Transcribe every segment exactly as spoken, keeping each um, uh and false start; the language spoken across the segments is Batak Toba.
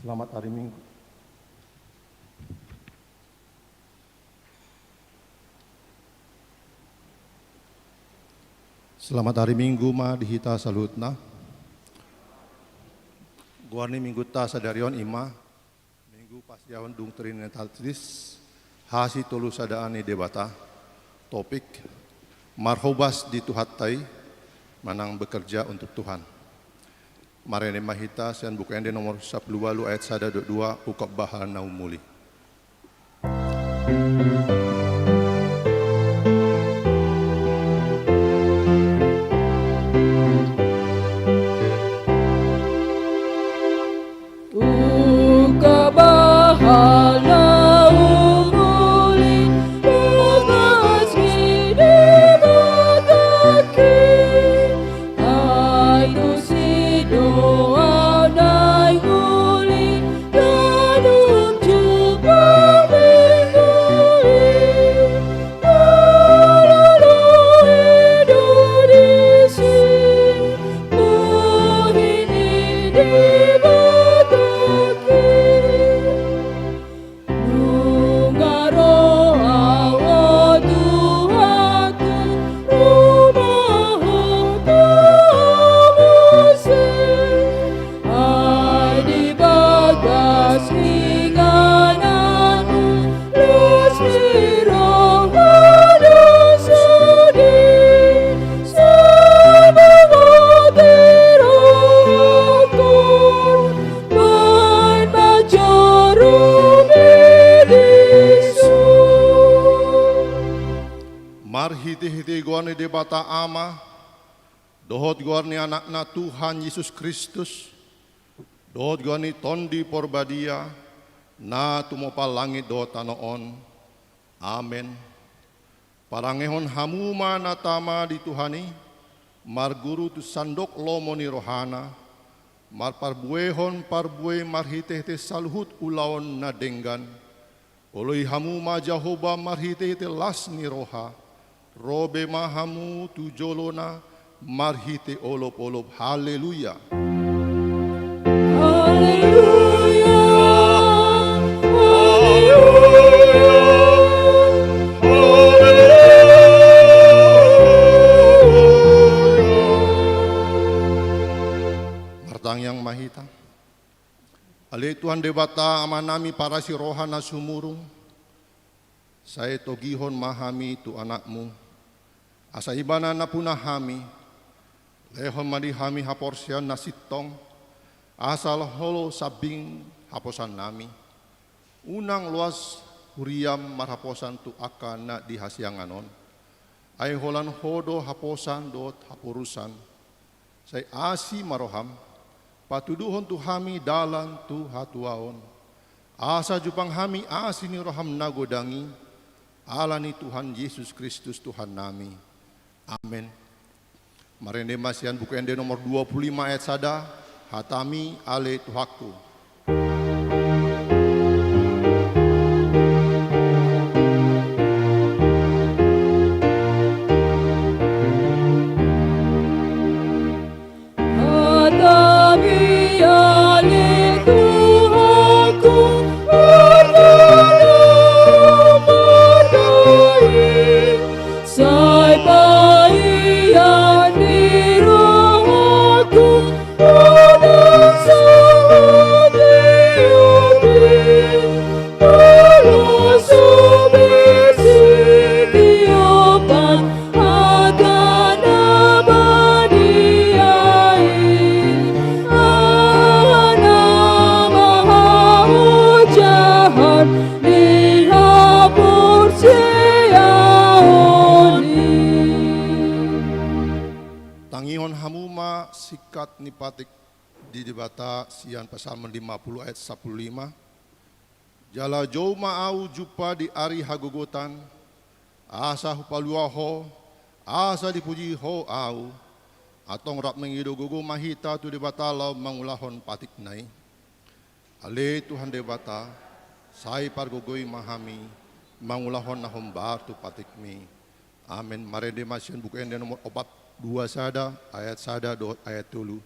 Selamat hari Minggu. Selamat hari Minggu ma di hita saluhutna. Goar ni Minggunta sadari on i ma Minggu Pasiaon dung Trinitatis, hasitolusadaon ni Debata. Topik: Marhobas di Tuhanta i, manang bekerja untuk Tuhan. Marende ma hita sian Buku Ende nomor sampulu ualu ayat sada dohot dua, Hukhotbah hal na umuli. Hukhotbah hal na umuli, hopas ni Debata i. Ai tusi do au naeng uli, ganup jumpa minggu i. Ala ni i do disi, muhi ni Debata i. Nunga ro au, o Tuhan, tu rumahonta muse. Ai di bagas ingananmu, las ni roha do sude. Sabagot ni rohangku, baen ma joro be dison. Marhitehite goar ni Debata Ama, dohot goar ni Anakna Tuhan Jesus Kristus, dohot goar ni Tondi Porbadia, na tumompa langit dohot tano on. Amen. Parangehon hamu ma na tama di Tuhan i, marguru tu sandok lomo ni rohana, marparbuehon parbue marhitehite saluhut ulaon na denggan. Oloi hamu ma Jahowa marhitehite las ni roha, ro be ma hamu tu jolona marhite olopolop. Haleluya. Haleluya. Haleluya. Haleluya. Martangiang ma hita. Ale Tuhan Debata, Amanami parasi roha na sumurung, sai togihon ma hami tu Anakmu, asa Ibana nampuna hami. Lehon ma di hami haporseaon na sintong, asa olo sambing haposannami. Unang loas huriam marhaposan tu angka na di hasiangan on, ai holan Ho do haposan dohot haporusan. Sai asi ma roham, patuduhon tu hami dalan tu hatuaon, asa jumpang hami asi ni roham na godang i, ala ni Tuhan Jesus Kristus Tuhannami. Amen. Marende ma sian Buku Ende nomor dua puluh lima ayat sada, hatami ale Tuhanku. Hatami ale Tuhanku, mardalan mardalan, sai paian ni rohangku, unang saut ni opi, molo so be sitiopan hata na badia i, aha nama haojahan ni haporseaon i. Tangihon hamu ma singkat ni patik di Debata sian Psalmen lima puluh ayat sampulu lima. Jala jou ma ahu jumpa di ari hagogotan, asa hupalua ho, asa dipuji ho ahu. Antong rap mangido gogo ma hita tu Debata laho mangulahon patikna i. Ale Tuhan Debata, sai pargogoi ma hami mangulahon na hombar tu patikmi. Amen. Marende ma sian Buku Ende nomor opat dua sada, ayat sada dohot ayat tolu.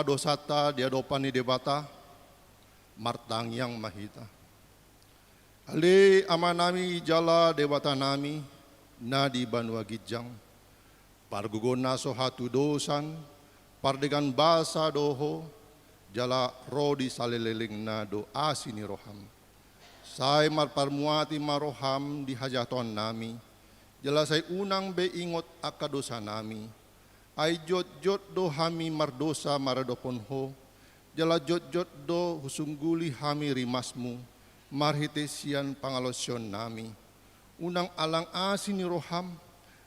dosanta di adopan ni Debata, martangiang ma hita. Ale Amanami jala Debatanami na di banua ginjang, pargogo na so hatudosan, pardenggan basa do Ho, jala ro di saleleng-lelengna do asi ni roham. Sai marparmuati ma roham di hajahatonnami, jala sai unang be ingot angka dosanami. Ai jotjot do hami mardosa maradophon Ho, jala jotjot do husungguli hami rimasmu, marhite sian pangalaosionnami. Unang alang asi ni roham,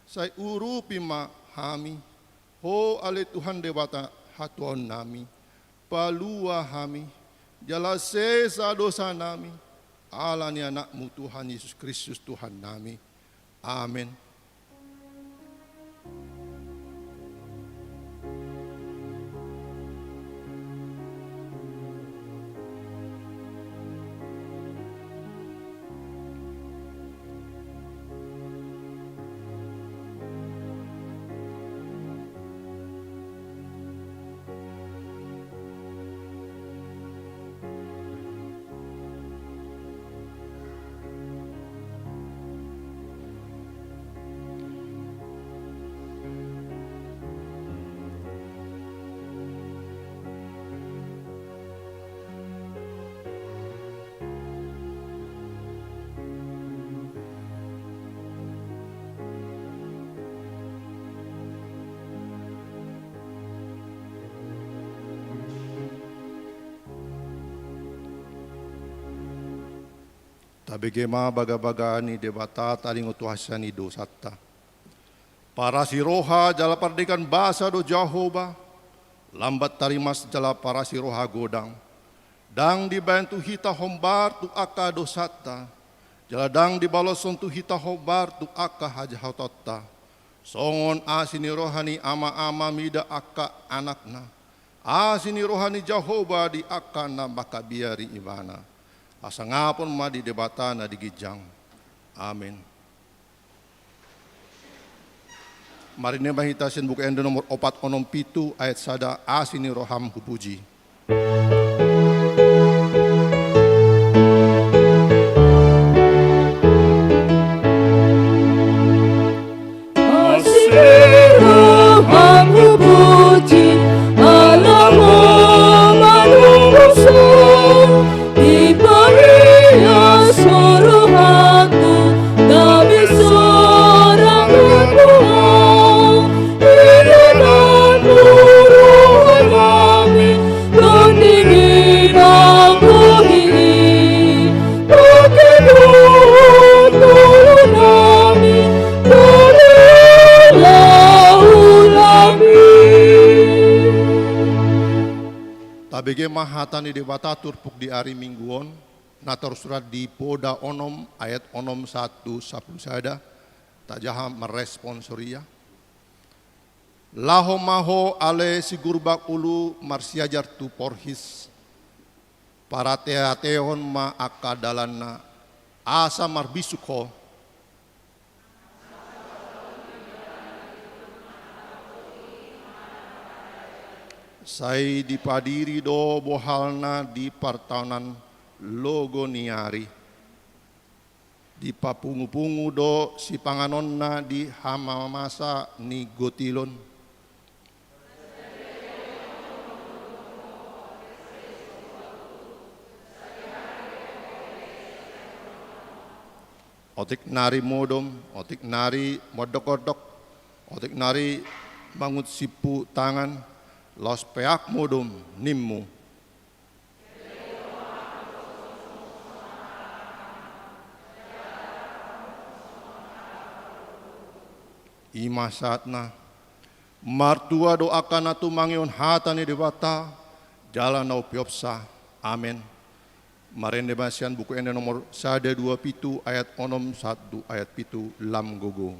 sai urupi ma hami, Ho ale Tuhan Debata hatuaonnami, palua hami, jala sesa dosanami, ala ni Anakmu Tuhan Jesus Kristus Tuhannami. Amen. Tabege ma bagabaga ni Debata taringot tu hasea ni dosanta. Parasi roha jala pardenggan basa do Jahowa, lambat tarimas jala parasi roha godang. Ndang dibaen tu hita hombar tu angka dosanta, jala ndang dibaloshon tu hita hombar tu angka hajahatonta. Songon asi ni roha ni ama-ama mida angka anakna, asi ni roha ni Jahowa di angka na mangkabiari Ibana. Hasangapon ma di Debata na di ginjang. Amen. Marende ma hita sian Buku Ende nomor opat onom pitu ayat sada, Asi ni roham hupuji. Asi ni roham hupuji, ala Ho manungkushon, diparias Ho rohangku, gabe sorangan Ho. Idanan Ho rohanami, tondingi nang bohi i, pake do tolonan nami, tole ulaon nami. Tabege ma hata ni Debata turpuk di ari Minggu on, na tarsurat di Poda onom ayat onom sahat tu sampulu sada, tajaha marresponsor ia. Laho ma ho ale si Gurbang Ulu marsiajar tu porhis, parateatehon ma angka dalanna, asa marbisuk ho. Sai dipadiri do bohalna di partaonan logo ni ari. Dipapungupungu do sipanganonna di hamamasa ni gotilon. Otik nari modom, otik nari mondokondok, otik nari mangut simpu tangan, laos peak modom nimmu. I ma sahatna. Martua do angka na tumangihon hata ni Debata, jala na umpeopsa. Amen. Marende ma sian Buku Ende nomor sada dua pitu ayat onom sahat tu ayat pitu, lam gogo.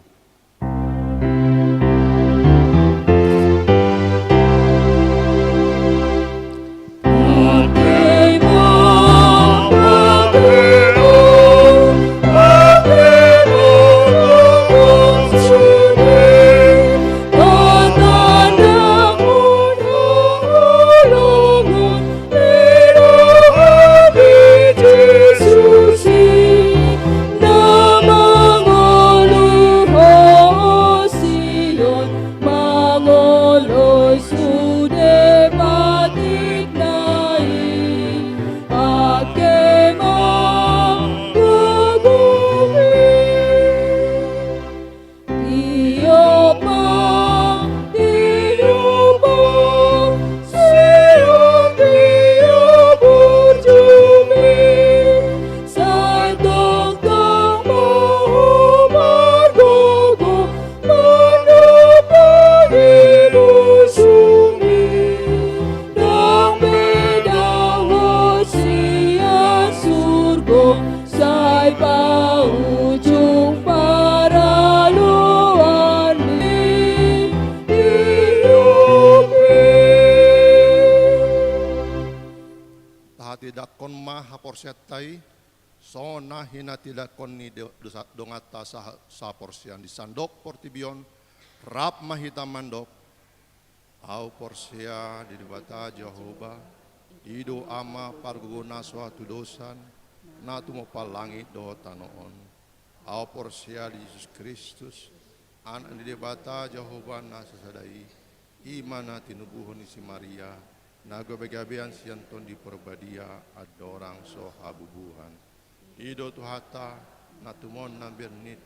haporseaonta i, songon na hinatindangkon ni do-, dosa-, donganta sa-, sahaporseaon di sandok portibi on, rap ma hita mandok: Ahu porsea di Debata Jahowa, i do Ama pargogo na so hatudosan, na tumompa langit dohot tano on. Ahu porsea di Jesus Kristus, Anak ni Debata Jahowa na sasada i, i ma na tinubuhon ni si Maria, na gabegabean sian Tondi Porbadia, andorang so habubuhan. I do Tuhanta, na tumon na bernit,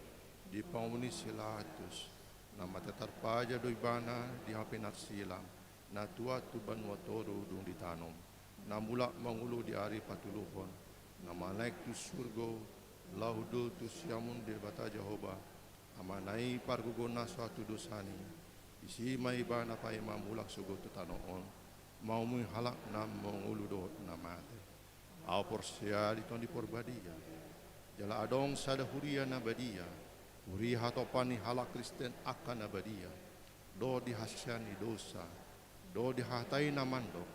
di pangubuhan ni si Pilatus, na mate tarpaja do Ibana di hau pinarsilang, na tuat tu banua toru dung ditanom, na mulak mangolu di ari patoluhon, na manaek tu surgo, laho do tu siamun ni Debata Jahowa, Amana i pargogo na so hatudosan i. Disi ma Ibana paima mulak sogot tu tano on, mangumumi halak na mangolu dohot na mate. Ahu porsea di Tondi Porbadia, jala adong sada huria na badia, huria hatopan ni halak Kristen angka na badia, dohot di hasesaan ni dosa, dohot di hahatai na mandok: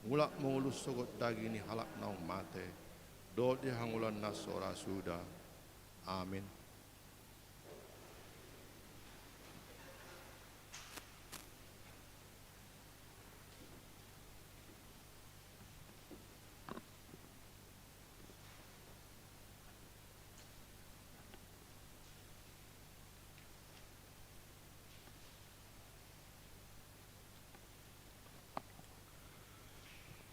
Mulak mangolu sogot daging ni halak naung mate, dohot di hangoluan na so ra suda. Amin.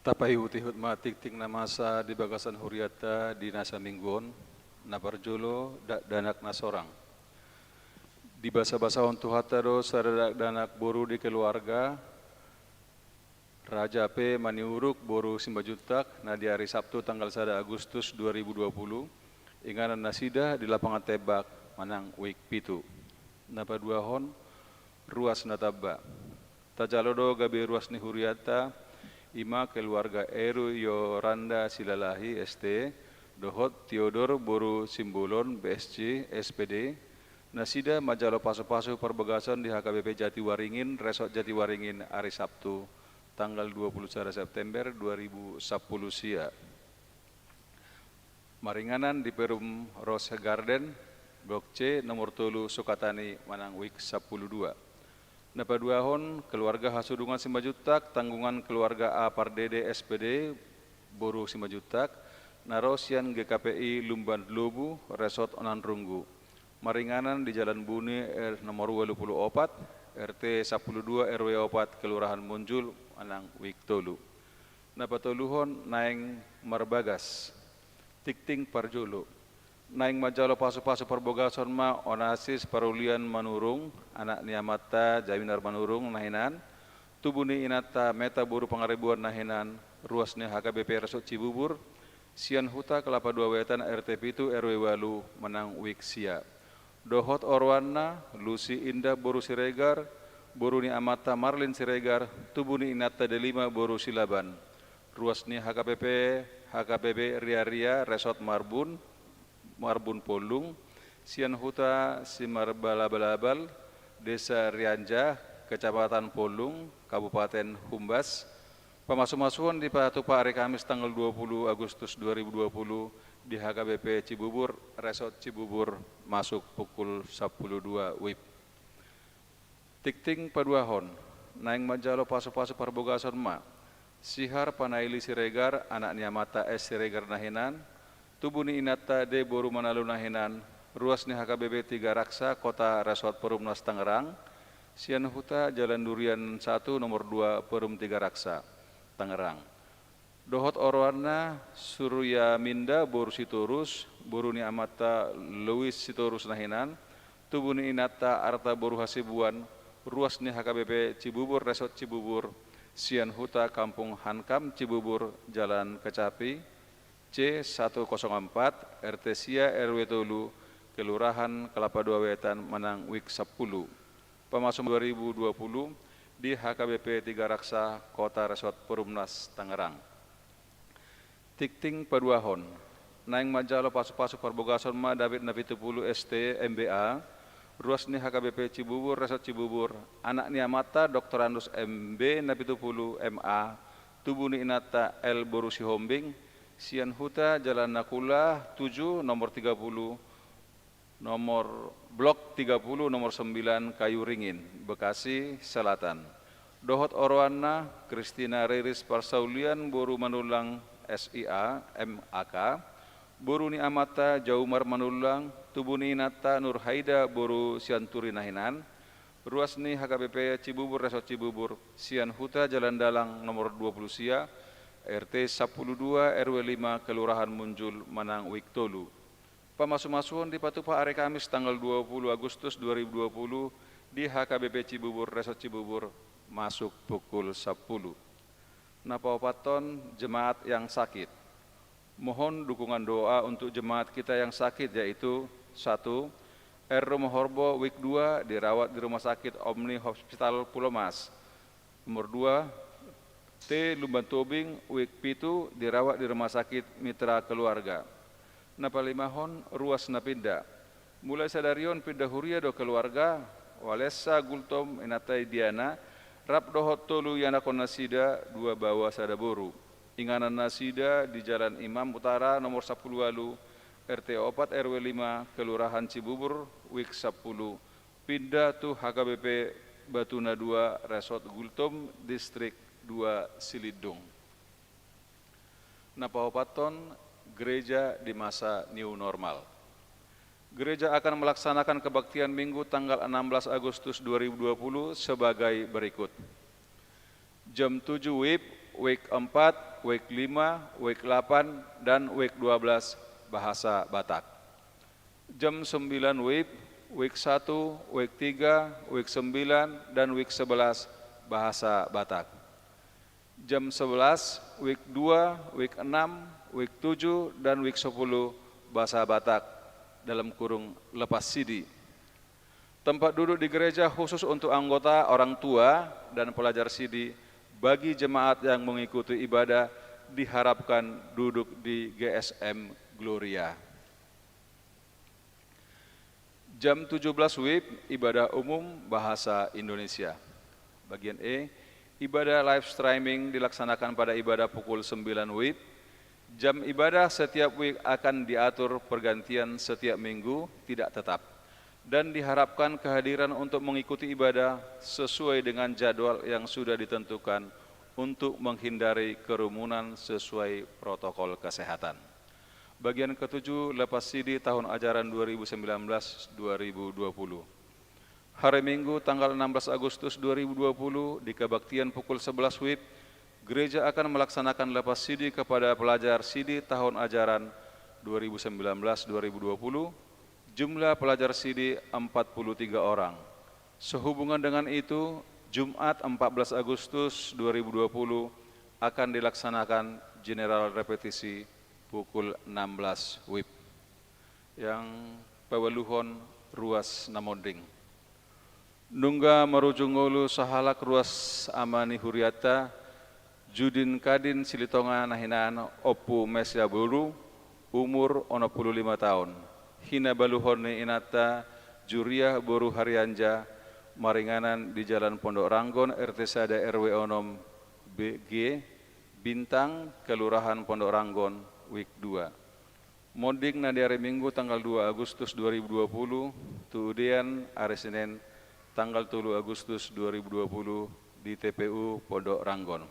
Tapaihutihut ma tingting na masa di bagasan hurianta di na saminggu on. Na parjolo, dakdanak na sorang. Dibasabasahon Tuhanta do sada dakdanak boru di keluarga Raja P. Maniuruk boru Simanjuntak, na di ari Sabtu tanggal sada Agustus dua ribu dua puluh, inganan nasida di Lapangan Tembak manang Wijk pitu. Na paduahon, ruas na tamba. Tajalo do gabe ruas ni hurianta, i ma keluarga Eru Yoranda Silalahi, S T, dohot Tiodor boru Simbolon, B S C, S P D, nasida manjalo pasupasu parbagason di H K B P Jatiwaringin, Resort Jatiwaringin, ari Sabtu, tanggal dua puluh sada September dua ribu sampulu sia. Maringanan di Perum Rose Garden, Blok C, nomor tolu, Sukatani, manang Wijk sampulu dua. Na paduahon, keluarga hasudungan Simanjuntak, tanggungan keluarga A. Pardede, S P D, boru Simanjuntak, na ro sian G K P I Lumban Lubu, Resort Onan Runggu. Maringanan di Jalan Buni, R nomor ualu pulu opat, R T sampulu dua, R W opat, Kelurahan Munjul, manang Wijk tolu. Na patoluhon, naeng marbagas. Tingting parjolo. Naeng manjalo pasupasu parbagason ma Onasis Parulian Manurung, anak ni amanta Jaminar Manurung na hinan, tubu ni inanta Meta boru Pangaribuan na hinan, ruas ni H K B P Resort Cibubur, sian Huta Kelapa Dua Wetan, R T pitu, R W ualu, manang Wijk sia. Dohot oroanna, Lusi Indah boru Siregar, boru ni amanta Marlin Siregar, tubu ni inanta Delima boru Silaban. Ruas ni H K B P, H K B P Riaria, Resort Marbun, Marbun Pollung, sian Huta Simarbalabalabal, Desa Rianja, Kecamatan Pollung, Kabupaten Humbas. Pamasumasuon dipatupa ari Kamis tanggal dua puluh Agustus dua ribu dua puluh di H K B P Cibubur, Resort Cibubur, masuk pukul sampulu dua WIB. Tingting paduahon, naeng manjalo pasupasu parbagason ma Sihar Panaili Siregar, anak ni amanta S Siregar na hinan, tubu ni inanta D boru Manalu na hinan, ruas ni H K B P Tiga Raksa, Kota Resort Perumnas Tangerang, sian Huta Jalan Durian satu nomor dua, Perum Tiga Raksa, Tangerang. Dohot oroanna, Suryaminda boru Sitorus, boru ni amanta Lois Sitorus na hinan, tubu ni inanta Arta boru Hasibuan, ruas ni H K B P Cibubur, Resort Cibubur, sian Huta Kampung Hankam Cibubur, Jalan Kecapi, C satu kosong empat, R T sia, R W tolu, Kelurahan Kelapa Dua Wetan, manang WIB sampulu. Pamasum dua ribu dua puluh di H K B P Tiga Raksa, Kota Resort Perumnas Tangerang. Tingting paduahon, naeng manjalo pasupasu parbagason ma David Napitupulu S T M B A, ruas ni H K B P Cibubur, Resort Cibubur, anak ni amanta Doktorandus M B Napitupulu M A, tubu ni inanta L boru Sihombing, Sian Huta Jalan Nakula tujuh, nomor tiga puluh, nomor blok tiga puluh, nomor sembilan, Kayu Ringin, Bekasi Selatan. Dohot oroanna, Kristina Riris Parsaulian boru Manullang, S I A, M A K, boru ni amanta Jaumar Manullang, tubu ni inanta Nurhaida boru Sianturi na hinan, ruas ni H K B P Cibubur Resort Cibubur, sian Huta Jalan Dalang nomor dua puluh sia, R T sampulu dua, R W lima, Kelurahan Munjul, manang wijk tolu. Pamasumasuon dipatupa ari Kamis tanggal dua puluh Agustus dua ribu dua puluh di H K B P Cibubur Resort Cibubur, masuk pukul sampulu. Na paopathon, jemaat yang sakit. Mohon dukungan doa untuk jemaat kita yang sakit, yaitu: satu, R Ruma Horbo, wijk dua, dirawat di Rumah Sakit Omni Hospital Pulau Mas. Nomor dua, T Lumban Tobing, wijk pitu, dirawat di Rumah Sakit Mitra Keluarga. Na palimahon, ruas na pinda. Mulai sadari on pinda huria do keluarga, Walesa Gultom, inanta Diana, rap dohot tolu ianakhon nasida, dua baoa sada boru. Inganan nasida di Jalan Imam Utara nomor sampulu ualu, R T opat, R W lima, Kelurahan Cibubur, wijk sampulu, pinda tu H K B P Batuna dua, Resort Gultom, Distrik dua Silindung. Na paopathon, gereja di masa new normal. Gereja akan melaksanakan kebaktian Minggu tanggal enam belas Agustus dua ribu dua puluh sebagai berikut. Jam tujuh WIB, wijk empat, wijk lima, wijk delapan, dan wijk dua belas bahasa Batak. Jam sembilan WIB, wijk satu, wijk tiga, wijk sembilan, dan wijk sebelas bahasa Batak. Jam sebelas, wijk dua, wijk enam, wijk tujuh, dan wijk sepuluh bahasa Batak, dalam kurung lepas sidi. Tempat duduk di gereja khusus untuk anggota, orang tua, dan pelajar sidi. Bagi jemaat yang mengikuti ibadah, diharapkan duduk di G S M Gloria. Jam tujuh belas WIB, ibadah umum bahasa Indonesia. Bagian E, ibadah live streaming dilaksanakan pada ibadah pukul sembilan WIB. Jam ibadah setiap WIB akan diatur pergantian setiap minggu, tidak tetap. Dan diharapkan kehadiran untuk mengikuti ibadah sesuai dengan jadwal yang sudah ditentukan untuk menghindari kerumunan sesuai protokol kesehatan. Bagian ketujuh, lepas sidi tahun ajaran dua ribu sembilan belas dua ribu dua puluh. Hari Minggu, tanggal enam belas Agustus dua ribu dua puluh, di kebaktian pukul sebelas WIB, gereja akan melaksanakan lepas sidi kepada pelajar sidi tahun ajaran dua ribu sembilan belas dua ribu dua puluh, jumlah pelajar sidi empat puluh tiga orang. Sehubungan dengan itu, Jumat, empat belas Agustus dua ribu dua puluh, akan dilaksanakan general repetisi pukul enam belas WIB. Yang paluahon, ruas na monding. Nunga marujung ngolu sahalak ruas ama ni hurianta, Judin Kadin Silitonga na hinan Ompu Mesya boru, umur onom pulu lima taon. Hinabaluhon ni inanta Juriah boru Harianja, maringanan di Jalan Pondok Ranggon, R T sada, R W onom B G, Bintang, Kelurahan Pondok Ranggon, WIB dua. Monding na di ari Minggu tanggal dua Agustus dua ribu dua puluh, tu udean ari Senen tanggal tolu Agustus dua ribu dua puluh di T P U Pondok Ranggon.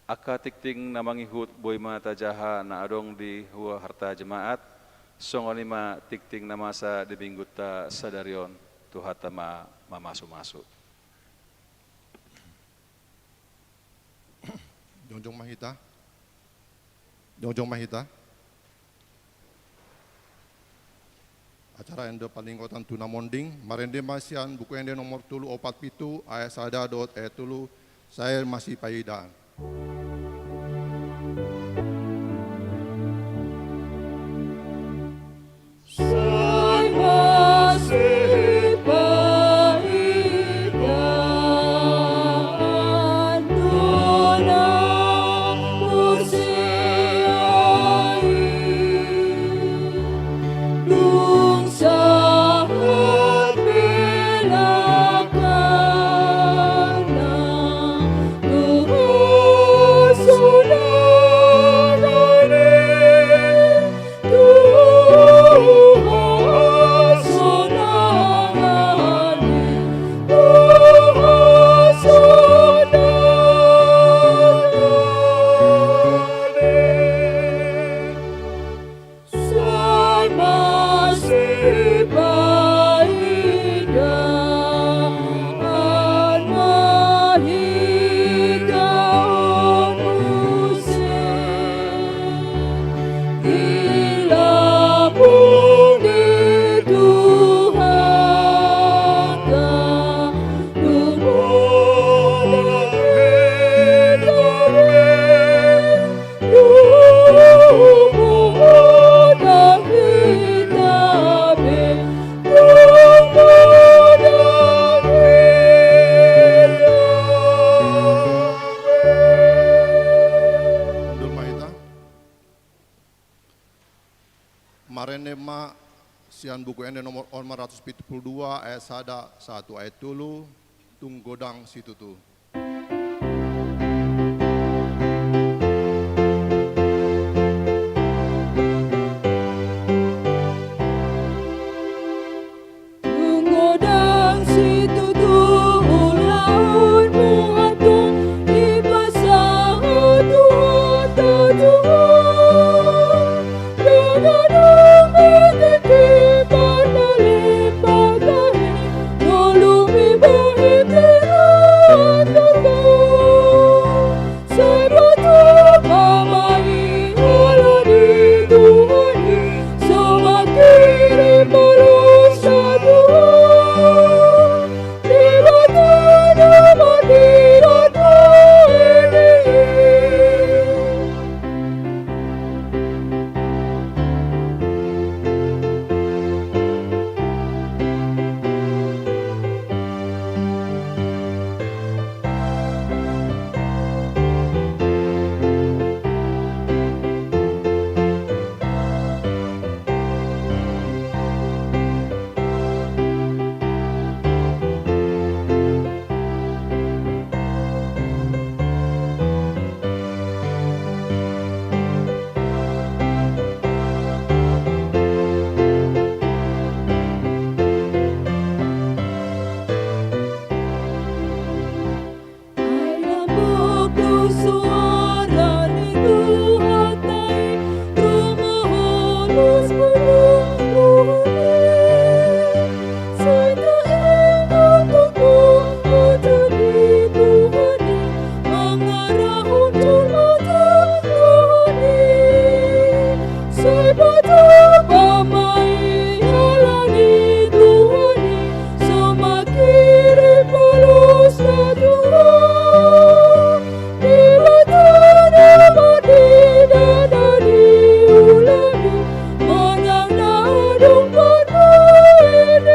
Angka tingting na mangihut boi ma tajaha na adong di huaharta jemaat, songon i ma tingting na masa di Minggunta sadari on, Tuhanta ma mamasumasu. Jongjong ma hita. Jongjong ma hita. Acara ende palingotan tu na monding, marende ma sian Buku Ende nomor tolu opat pitu, ayat sada dohot ayat tolu, sai masipaidaan. ma sian Buku Ende nomor onom ratus pitu pulu dua, ayat sada sahat tu ayat tolu, Tung Godang Situtu. Tung godang situtu ulaonmu, antong dipasahat Tuhanta, Tuhan. Dang adong di tingki parnalimbataan i, ngolu ni bohi tiruan tonggo. Sai patupa ma i ala ni Tuhan i, so mangkirim balos na Tuhan. Debata na marnida dao i. Ai lambok do soara ni Tuhanta i, ro ma holos pudung Tuhan i. Sai taingot do hata ni Tuhan i, mangarahon jolma tu Tuhan i. Sai patupa ma i ala ni Tuhan i, so mangkirim balos na Tuhan. Debata na marnida dao i, ulaon i manang na adong parbahenon i.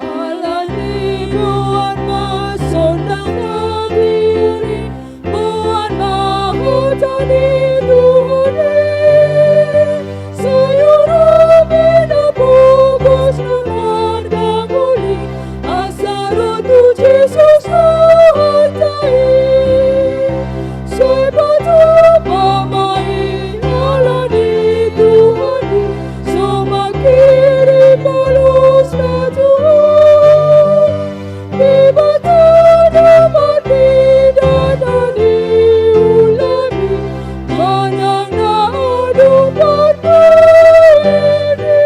Alani boan ma sondang na tingki, boan ma hata ni Tuhan i. Sai urupi na pogos na mardangol i, asa ro tu Jesus Tuhanta i. Sai patupa ma i ala ni Tuhan i, so mangkirim balos na Tuhan. Debata na marnida dao i, ulaon i manang na adong parbahenon i.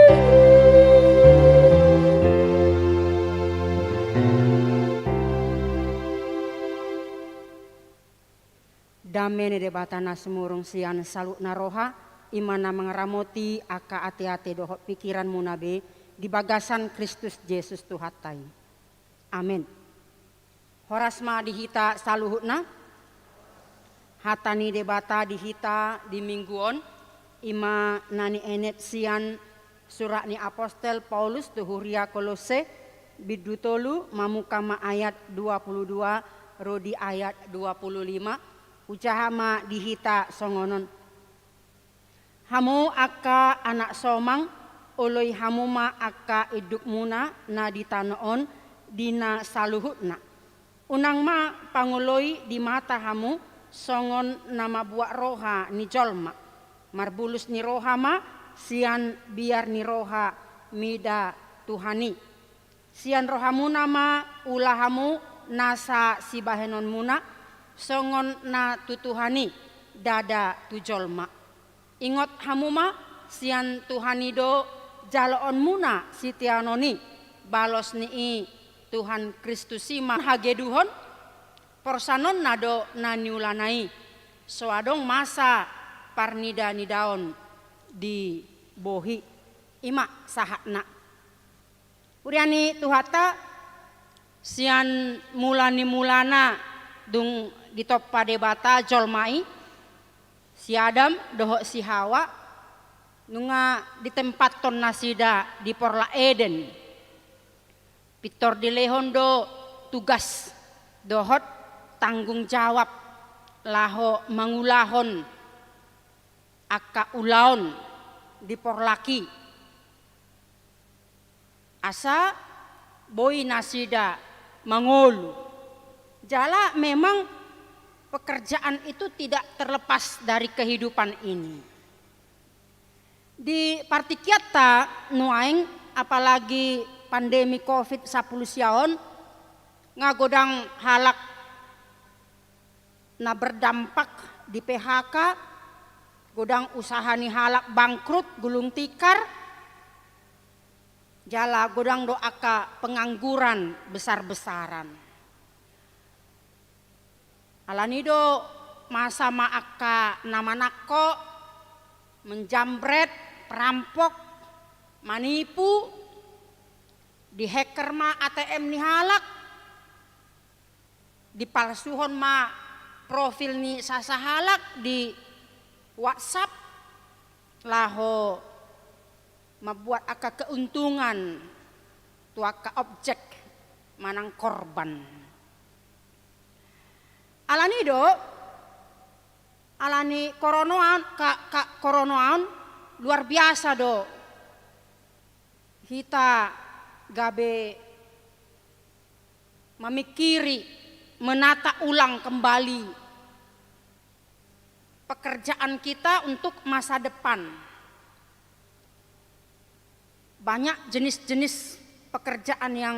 Dame ni Debata na sumurung sian saluhutna roha, i ma na mangaramoti angka ateate dohot pingkiranmuna be di bagasan Kristus Jesus Tuhanta i. Amen. Horas ma di hita saluhutna. Hata ni Debata di hita di minggu on, i ma na nienet sian surat ni apostel Paulus tu huria Kolosse, bindu tolu, mamungka ma ayat dua pulu dua ro di ayat dua pulu lima. Hujaha ma di hita songon on. Hamu angka anak somang, oloi hamu ma angka indukmuna na di tano on di na saluhutna. Unang ma pangoloi di mata hamu songon na mambuat roha ni jolma. Marbulus ni roha ma sian biar ni roha mida Tuhan i. Sian rohamuna ma ula hamu nasa sibahenonmuna, songon na tu Tuhan i, ndada tu jolma. Ingot hamu ma, sian Tuhan i do jaloonmuna siteanon i, balos ni i Tuhan Kristus i ma hageduhon, Porsanonna do na niulana i, so adong masa parnida-nidaon di bohi. Ima sahatna. Huria ni Tuhanta, sian mula ni mulana dung ditompa Debata jolma i, si Adam dohot si Hawa, nunga ditempathon nasida di porlak Eden. Pintor dilehon do tugas dohot tanggung jawab laho mangulahon angka ulaon di porlak i, asa boi nasida mangolu. Jala memang pekerjaan itu tidak terlepas dari kehidupan ini. Di partingkianta nuaeng, apalagi pandemi covid sampulu sia on, nga godang halak na berdampak di P H K, godang usaha ni halak bangkrut, gulung tikar, jala godang do angka pengangguran besar-besaran. Alani do masa ma angka na manangko, menjambret, perampok, manipu, dihacker ma A T M ni halak, dipalsuhon ma profil ni sasahalak di WhatsApp, laho mambuat angka keuntungan tu angka objek manang korban. Alani do, alani corona on, ka, ka, corona on luar biasa do hita gabe mamikiri, menata ulang kembali pekerjaan kita untuk masa depan. Banyak jenis-jenis pekerjaan yang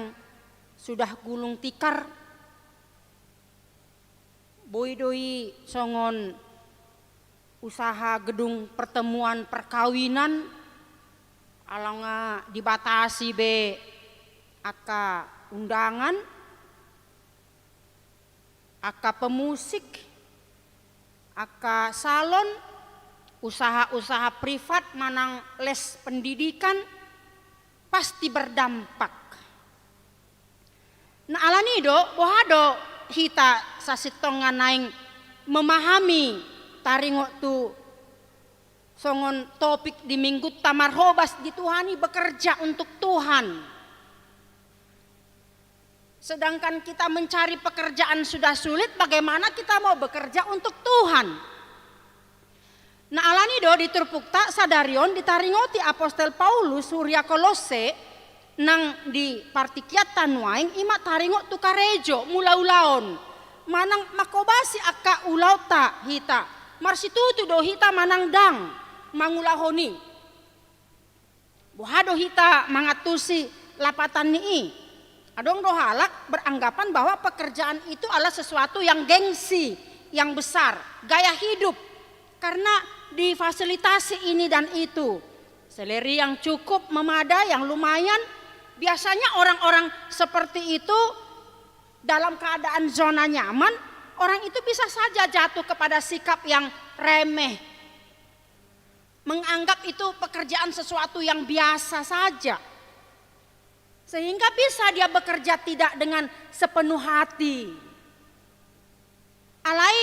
sudah gulung tikar. Boi do i songon usaha gedung pertemuan perkawinan, ala nga dibatasi be angka undangan, angka pemusik, angka salon, usaha-usaha privat manang les pendidikan, pasti berdampak. Nah, alani do, boha do hita sasintongna naeng memahami taringot tu songon topik di Minggunta marhobas di Tuhan i, bekerja untuk Tuhan. Sedangkan kita mencari pekerjaan sudah sulit, bagaimana kita mau bekerja untuk Tuhan? Nah, alani do di turpukta sadari on ditaringoti apostel Paulus huria Kolosse nang di partingkianta nuaeng, ima taringot tu karejo, mangula ulaon, manang manghobasi angka ulaonta hita. Marsitutu do hita manang ndang mangulahon i. Boha do hita mangantusi lapatan ni i? Adong do halak beranggapan bahwa pekerjaan itu adalah sesuatu yang gengsi, yang besar, gaya hidup. Karena difasilitasi ini dan itu. Salary yang cukup memadai, yang lumayan. Biasanya orang-orang seperti itu dalam keadaan zona nyaman, orang itu bisa saja jatuh kepada sikap yang remeh. Menganggap itu pekerjaan sesuatu yang biasa saja. Sehingga bisa dia bekerja tidak dengan sepenuh hati. Alai,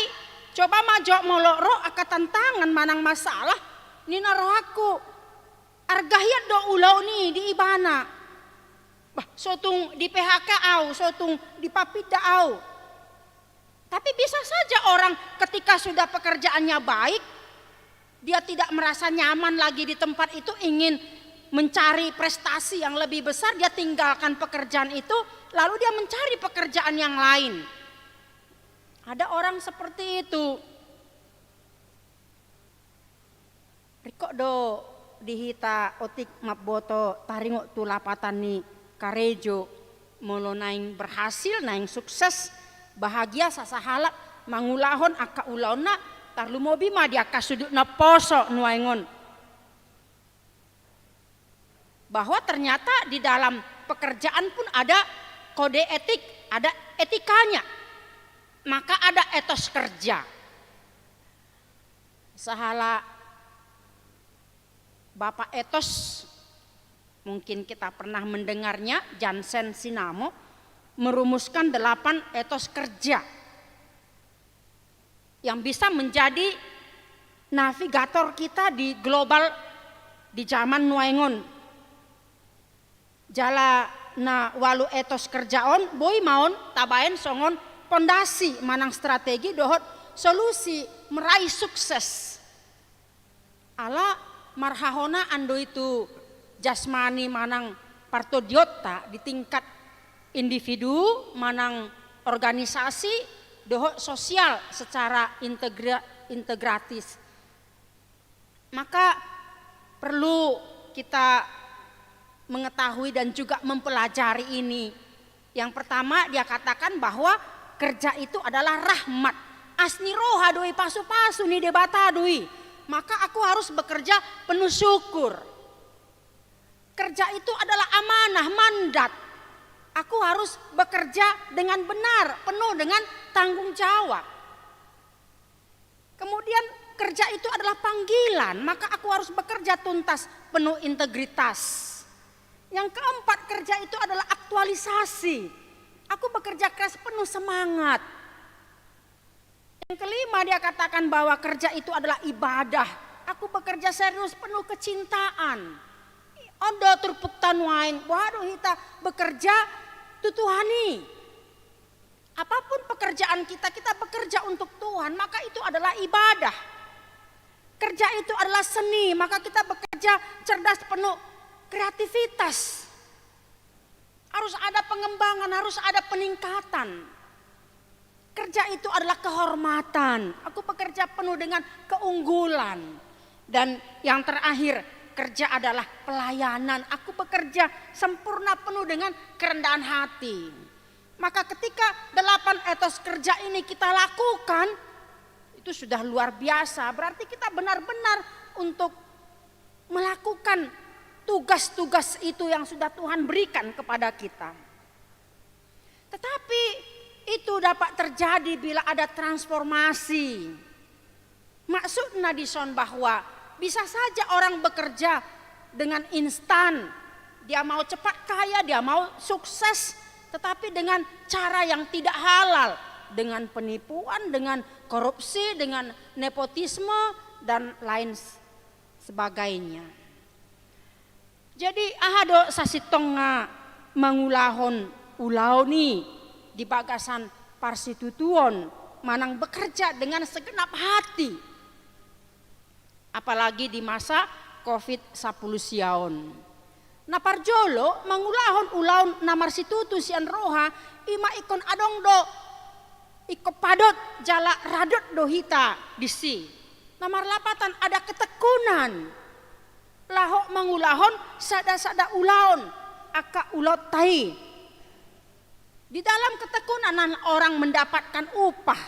coba ma jo molo ro angka tantangan manang masalah, ninna rohangku, arga hian do ulaon i di ibana. Bah, so tung di-P H K au, so tung dipapinda au. Tapi bisa saja orang ketika sudah pekerjaannya baik, dia tidak merasa nyaman lagi di tempat itu, ingin mencari prestasi yang lebih besar, dia tinggalkan pekerjaan itu, lalu dia mencari pekerjaan yang lain. Ada orang seperti itu. Ringkot do di hita otik mamboto taringot tu lapatan ni karejo, molo naeng berhasil, naeng sukses, bahagia sasahalak mangulahon angka ulaonna, tarlumobi ma di angka sudut naposo nuaeng on. Bahwa ternyata di dalam pekerjaan pun ada kode etik, ada etikanya. Maka ada etos kerja. Sahala Bapak Etos, mungkin kita pernah mendengarnya, Jansen Sinamo, merumuskan delapan etos kerja yang bisa menjadi navigator kita di global di zaman nuaeng on. Jala na ualu etos kerja on boi ma on tabaen songon pondasi manang strategi dohot solusi meraih sukses. Ala marhahonaan do i tu jasmani manang partondionta di tingkat individu manang organisasi dohot sosial secara integra-, integratis. Maka perlu kita mengetahui dan juga mempelajari ini. Yang pertama, dia katakan bahwa kerja itu adalah rahmat. Asi ni roha do i, pasupasu ni Debata do i. Maka aku harus bekerja penuh syukur. Kerja itu adalah amanah, mandat. Aku harus bekerja dengan benar, penuh dengan tanggung jawab. Kemudian, kerja itu adalah panggilan, maka aku harus bekerja tuntas, penuh integritas. Yang keempat, kerja itu adalah aktualisasi. Aku bekerja keras, penuh semangat. Yang kelima, dia katakan bahwa kerja itu adalah ibadah. Aku bekerja serius, penuh kecintaan. On do turpukta nuaeng, boha do hita bekerja tu Tuhan i. Apapun pekerjaan kita, kita bekerja untuk Tuhan, maka itu adalah ibadah. Kerja itu adalah seni, maka kita bekerja cerdas, penuh kreativitas. Harus ada pengembangan, harus ada peningkatan. Kerja itu adalah kehormatan. Aku bekerja penuh dengan keunggulan. Dan yang terakhir, kerja adalah pelayanan. Aku bekerja sempurna, penuh dengan kerendahan hati. Maka ketika delapan etos kerja ini kita lakukan, itu sudah luar biasa. Berarti kita benar-benar untuk melakukan tugas-tugas itu yang sudah Tuhan berikan kepada kita. Tetapi itu dapat terjadi bila ada transformasi. Maksudna dison bahwa bisa saja orang bekerja dengan instan, dia mau cepat kaya, dia mau sukses, tetapi dengan cara yang tidak halal, dengan penipuan, dengan korupsi, dengan nepotisme, dan lain s-, sebagainya. Jadi, aha do sasintongna mangulahon ulaon i di bagasan parsitutuon manang bekerja dengan segenap hati, apalagi di masa covid sampulu sia on. Na parjolo, mangulahon ulaon na marsitutu sian roha, i ma ingkon adong do, ingkon padot jala radot do hita disi. Na marlapatan, ada ketekunan laho mangulahon sada-sada ulaon, angka ulaonta i. Di dalam ketekunan orang mendapatkan upah.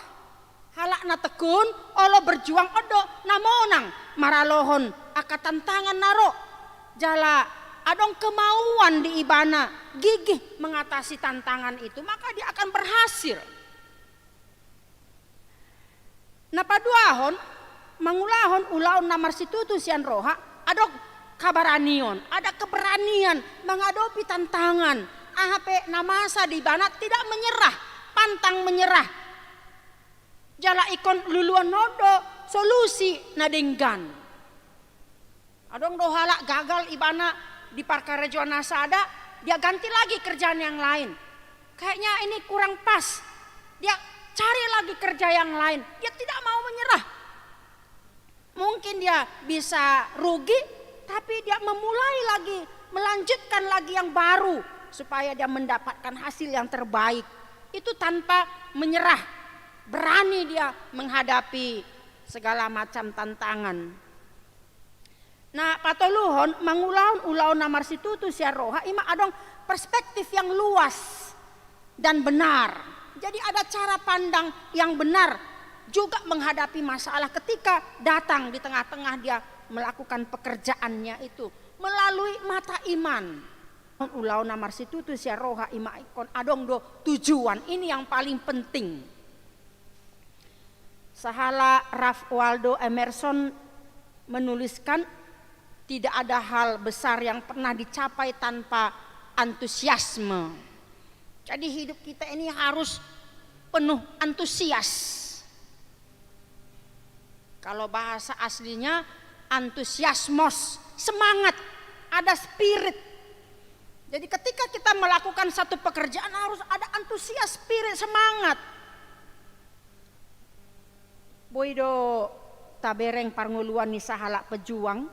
Halak na tekun, olo berjuang, on do na monang maralohon angka tantangan na ro. Jala adong kemauan di ibana gigih mengatasi tantangan itu, maka dia akan berhasil. Na paduahon, mangulahon ulaon na marsitutu sian roha, adong kabaranion, ada keberanian menghadapi tantangan. Aha pe na masa di ibana, tidak menyerah, pantang menyerah. Jala ingkon luluan on do solusi na denggan. Adong do halak gagal ibana di parkarejoan na sada, dia ganti lagi kerjaan yang lain. Kayaknya ini kurang pas. Dia cari lagi kerja yang lain. Dia tidak mau menyerah. Mungkin dia bisa rugi, tapi dia memulai lagi, melanjutkan lagi yang baru, supaya dia mendapatkan hasil yang terbaik. Itu tanpa menyerah. Berani dia menghadapi segala macam tantangan. Na patoluhon, mangulahon ulaon na marsitutu sian roha, i ma adong perspektif yang luas dan benar. Jadi, ada cara pandang yang benar juga menghadapi masalah ketika datang di tengah-tengah dia melakukan pekerjaannya itu melalui mata iman. Ulaon na marsitutu sian roha, i ma ingkon adong do tujuan. Ini yang paling penting. Sahala Ralph Waldo Emerson menuliskan, tidak ada hal besar yang pernah dicapai tanpa antusiasme. Jadi hidup kita ini harus penuh antusias. Kalau bahasa aslinya antusiasmos, semangat, ada spirit. Jadi ketika kita melakukan satu pekerjaan harus ada antusias, spirit, semangat. Boi do tabereng parngoluan ni sahalak pejuang,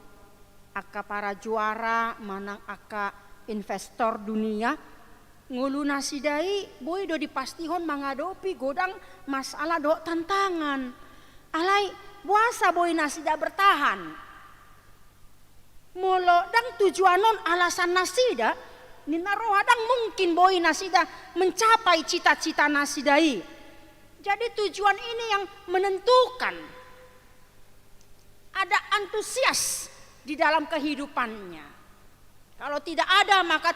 angka para juara manang angka investor dunia, ngolu nasida i boi do dipastihon mangadopi godang masalah dohot tantangan. Alai boasa boi nasida bertahan? Molo ndang tujuan on alasan nasida, ninna roha, ndang mungkin boi nasida mencapai cita-cita nasida i. Jadi tujuan ini yang menentukan. Ada antusias di dalam kehidupannya. Kalau tidak ada, maka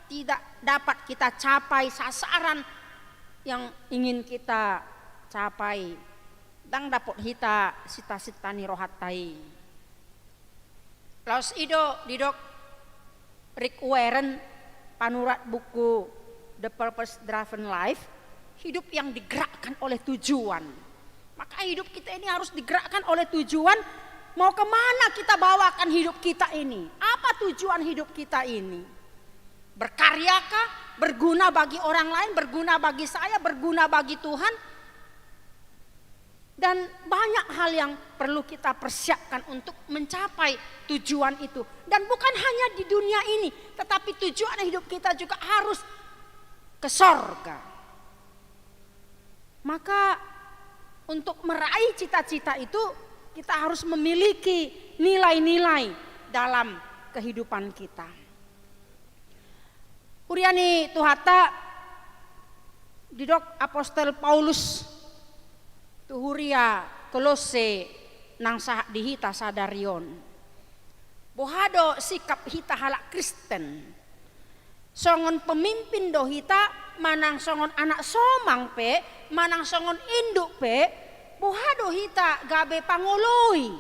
tidak dapat kita capai sasaran yang ingin kita capai. Ndang dapot hita cita-cita ni rohanta i. Laos i do didok Rick Warren, panurat buku The Purpose Driven Life, hidup yang digerakkan oleh tujuan. Maka hidup kita ini harus digerakkan oleh tujuan, mau kemana kita bawakan hidup kita ini? Apa tujuan hidup kita ini? Berkaryakah? Berguna bagi orang lain, berguna bagi saya, berguna bagi Tuhan? Dan banyak hal yang perlu kita persiapkan untuk mencapai tujuan itu. Dan bukan hanya di dunia ini, tetapi tujuan hidup kita juga harus ke sorga. Maka untuk meraih cita-cita itu, kita harus memiliki nilai-nilai dalam kehidupan kita. Huria ni Tuhanta, didok Apostel Paulus tu huria Kolosse nang sahat di hita sadari on. Boha do sikap hita halak Kristen? Songon pemimpin do hita, manang songon anak somang pe, manang songon induk pe, boha do hita gabe pangoloi?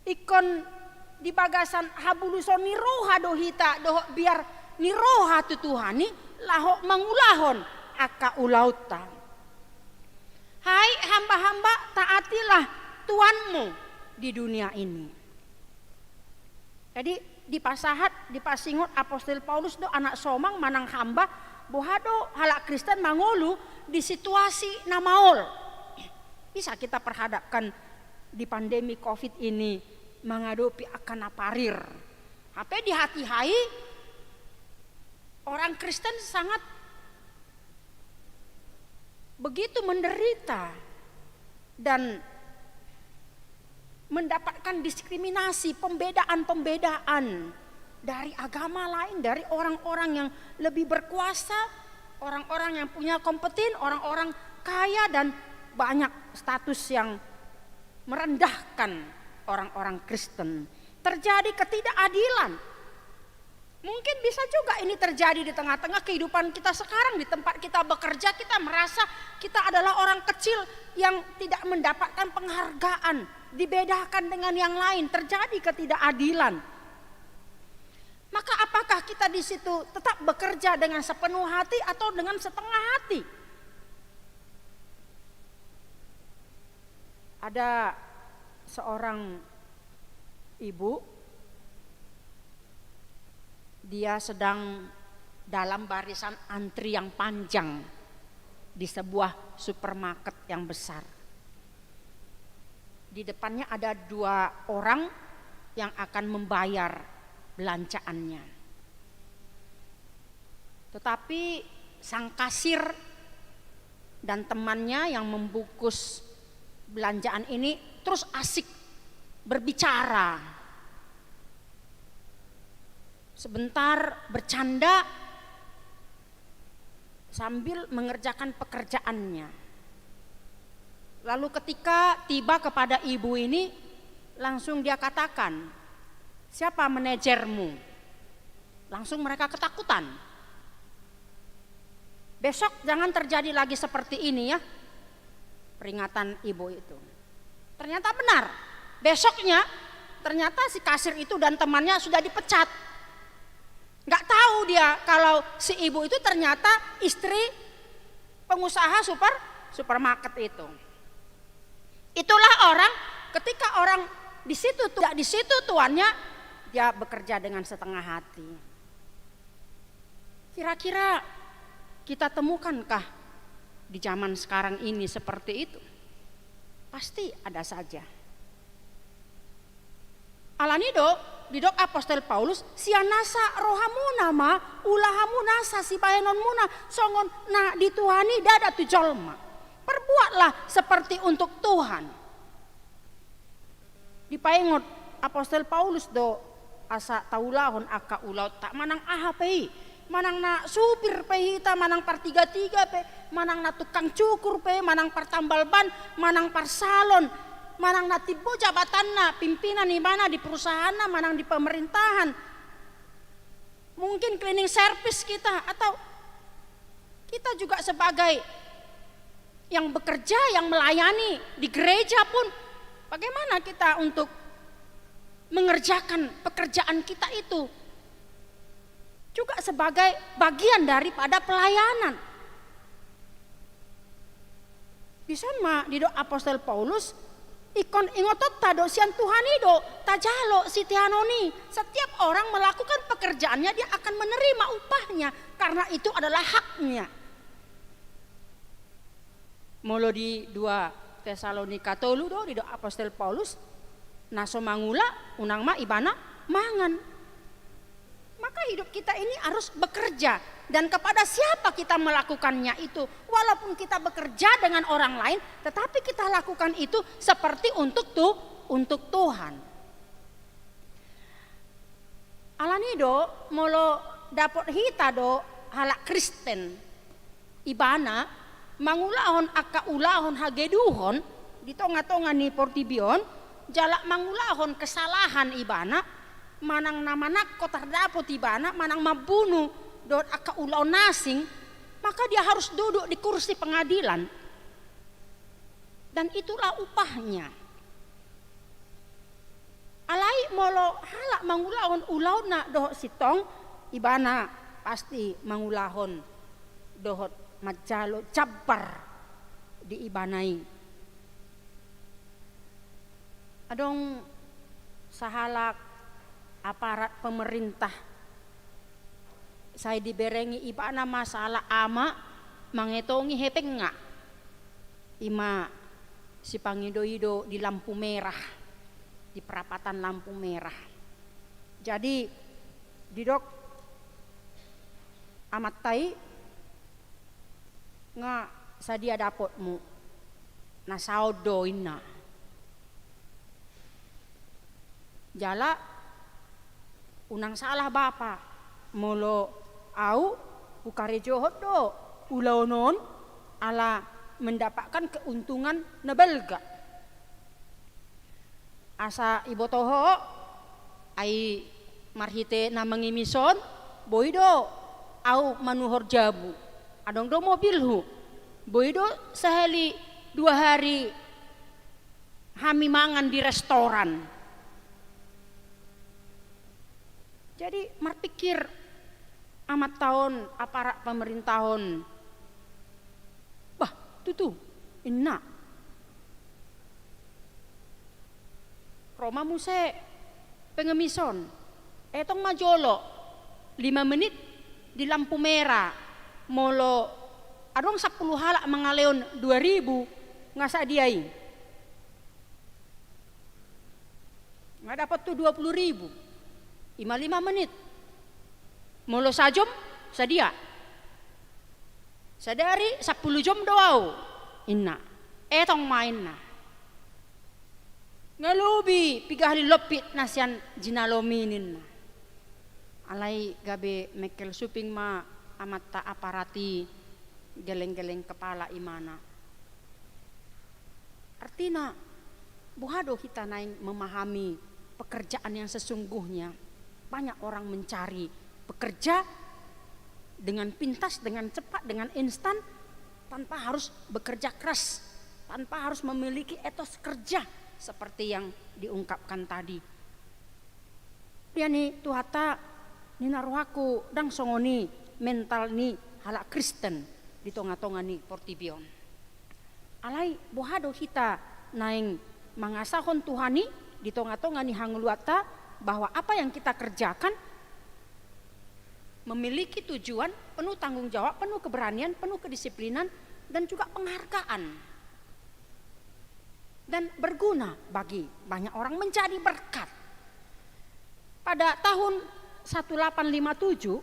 Ingkon di bagasan habuluson ni roha do hita dohot biar ni roha tu Tuhan i laho mangulahon angka ulaonta. Hai hamba-hamba, taatilah tuanmu di dunia ini. Jadi dipasahat, dipasingot Apostel Paulus do anak somang manang hamba, boha do halak Kristen mangolu di situasi na maol. Bisa kita perhadapkan di pandemi covid ini mangadopi angka na parir. Hape di hatiha i orang Kristen sangat begitu menderita dan mendapatkan diskriminasi, pembedaan-pembedaan dari agama lain, dari orang-orang yang lebih berkuasa, orang-orang yang punya kompeten, orang-orang kaya, dan banyak status yang merendahkan orang-orang Kristen. Terjadi ketidakadilan. Mungkin bisa juga ini terjadi di tengah-tengah kehidupan kita sekarang, di tempat kita bekerja, kita merasa kita adalah orang kecil yang tidak mendapatkan penghargaan, dibedakan dengan yang lain, terjadi ketidakadilan. Maka apakah kita di situ tetap bekerja dengan sepenuh hati atau dengan setengah hati? Ada seorang ibu, dia sedang dalam barisan antri yang panjang di sebuah supermarket yang besar. Di depannya ada dua orang yang akan membayar belanjaannya. Tetapi sang kasir dan temannya yang membungkus belanjaan ini terus asik berbicara. Sebentar bercanda sambil mengerjakan pekerjaannya. Lalu ketika tiba kepada ibu ini, langsung dia katakan, "Siapa manajermu?" Langsung mereka ketakutan. "Besok jangan terjadi lagi seperti ini ya." peringatan ibu itu. Ternyata benar. Besoknya, ternyata si kasir itu dan temannya sudah dipecat. Nggak tahu dia kalau si ibu itu ternyata istri pengusaha super supermarket itu. Itulah orang, ketika orang di situ tu-, tidak di situ tuannya, dia bekerja dengan setengah hati. Kira-kira kita temukankah di zaman sekarang ini seperti itu? Pasti ada saja. Alani do, didok apostel Paulus, sian nasa rohamuna ma, ulahamu nasa sibahenonmuna, songon na di Tuhan i ndada tu jolma. Perbuatlah seperti untuk Tuhan. Dipaingot apostel Paulus do, asa taulahon angka ulaonta, manang aha pe i, manang na supir pe hita, manang partiga-tiga pe, manang na tukang cukur pe, manang partambal ban, manang parsalon, manang na timbo jabatanna, pimpinan ibana di perusahaanna, manang di pemerintahan. Mungkin cleaning service kita, atau kita juga sebagai yang bekerja, yang melayani di gereja pun, bagaimana kita untuk mengerjakan pekerjaan kita itu juga sebagai bagian daripada pelayanan. Dison ma didok apostel Paulus, ingkon ingotonta do sian Tuhan i do tajalo siteanon i. Setiap orang melakukan pekerjaannya, dia akan menerima upahnya, karena itu adalah haknya. Molo di dua Tesalonika tolu do didok apostel Paulus, na so mangula unang ma ibana mangan. Maka hidup kita ini harus bekerja. Dan kepada siapa kita melakukannya itu? Walaupun kita bekerja dengan orang lain, tetapi kita lakukan itu seperti untuk tu-, untuk Tuhan. Alani do, molo dapot hita do halak Kristen, ibana mangulahon angka ulaon hageduhon di tonga-tonga ni portibi on, jala mangulahon kesalahan ibana, manang na manangko tardapot ibana, manang mambunu dohot angka ulaon na asing, maka dia harus duduk di kursi pengadilan. Dan itulah upahnya. Alai molo halak mangulahon ulaonna dohot sintong, ibana pasti mangulahon dohot manjalo jambar di ibana i. Adong sahalak aparat pemerintah, sai diberengi ibana ma sahalak ama mangetongi hepengna. Ima sipangido-ido di lampu merah, di perapatan lampu merah. Jadi didok amanta i, nga sadia dapotmu? Na saon do, inna. Jala unang salah bapa, molo au hukarejohon do ulaon on ala mendapatkan keuntungan na balga. Asa iboto ho, ai marhite na mengemis on, boi do au manuhor jabu. Adong do mobilhu, boi do sahali dua hari hami mangan di restoran. Jadi marpikir amanta on, aparat pemerintah on, bah, tutu, inna. Ro ma muse pengemis on, etong ma jolo lima menit di lampu merah, molo adong sampulu halak mangalehon dua ribu, nga sadia i? Nga dapot tu dua pulu ribu. Ima lima menit. Molo sajom, sadia? Sadari sampulu jom do au, inna. Etong ma, inna. Nga lobi piga hali lompit na sian jinalom i, ninna. Alai gabe mengkel suping ma amanta aparat i, geleng-geleng kepala imana. Artina, boha do hita naeng memahami pekerjaan yang sesungguhnya? Banyak orang mencari pekerja dengan pintas, dengan cepat, dengan instan, tanpa harus bekerja keras. tanpa harus memiliki etos kerja seperti yang diungkapkan tadi. Dia ni Tuhanta, nina rohangku, ndang songon i mental ni halak Kristen di tonga-tonga ni portibi on. Alai boha do hita naeng mangasahon Tuhan i di tonga-tonga ni hangoluanta, bahwa apa yang kita kerjakan memiliki tujuan, penuh tanggung jawab, penuh keberanian, penuh kedisiplinan, dan juga penghargaan. Dan berguna bagi banyak orang, menjadi berkat. Pada tahun satu delapan lima tujuh,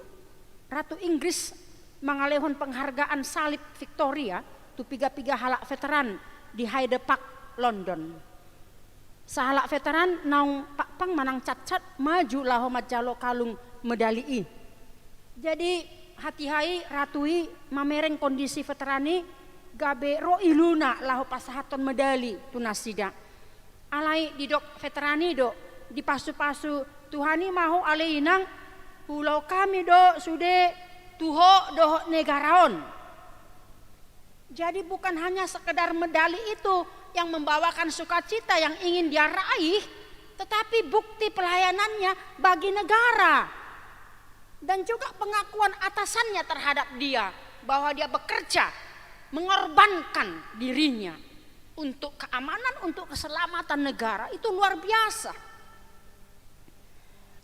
Ratu Inggris mangalehon penghargaan Salib Victoria tu piga-piga halak veteran di Hyde Park, London. Sahalak veteran naung pakpang manang cacat maju laho manjalo kalung medali i. Jadi, hatiha i, ratu i mamereng kondisi veteran i, gabe ro iluna laho pasahathon medali tu nasida. Alai didok veteran i do, dipasu-pasu Tuhan i ma ho ale inang, huulahon hami do sude tu ho dohot negara on. Jadi, bukan hanya sekedar medali itu yang membawakan sukacita yang ingin dia raih, tetapi bukti pelayanannya bagi negara. Dan juga pengakuan atasannya terhadap dia, bahwa dia bekerja, mengorbankan dirinya untuk keamanan, untuk keselamatan negara, itu luar biasa.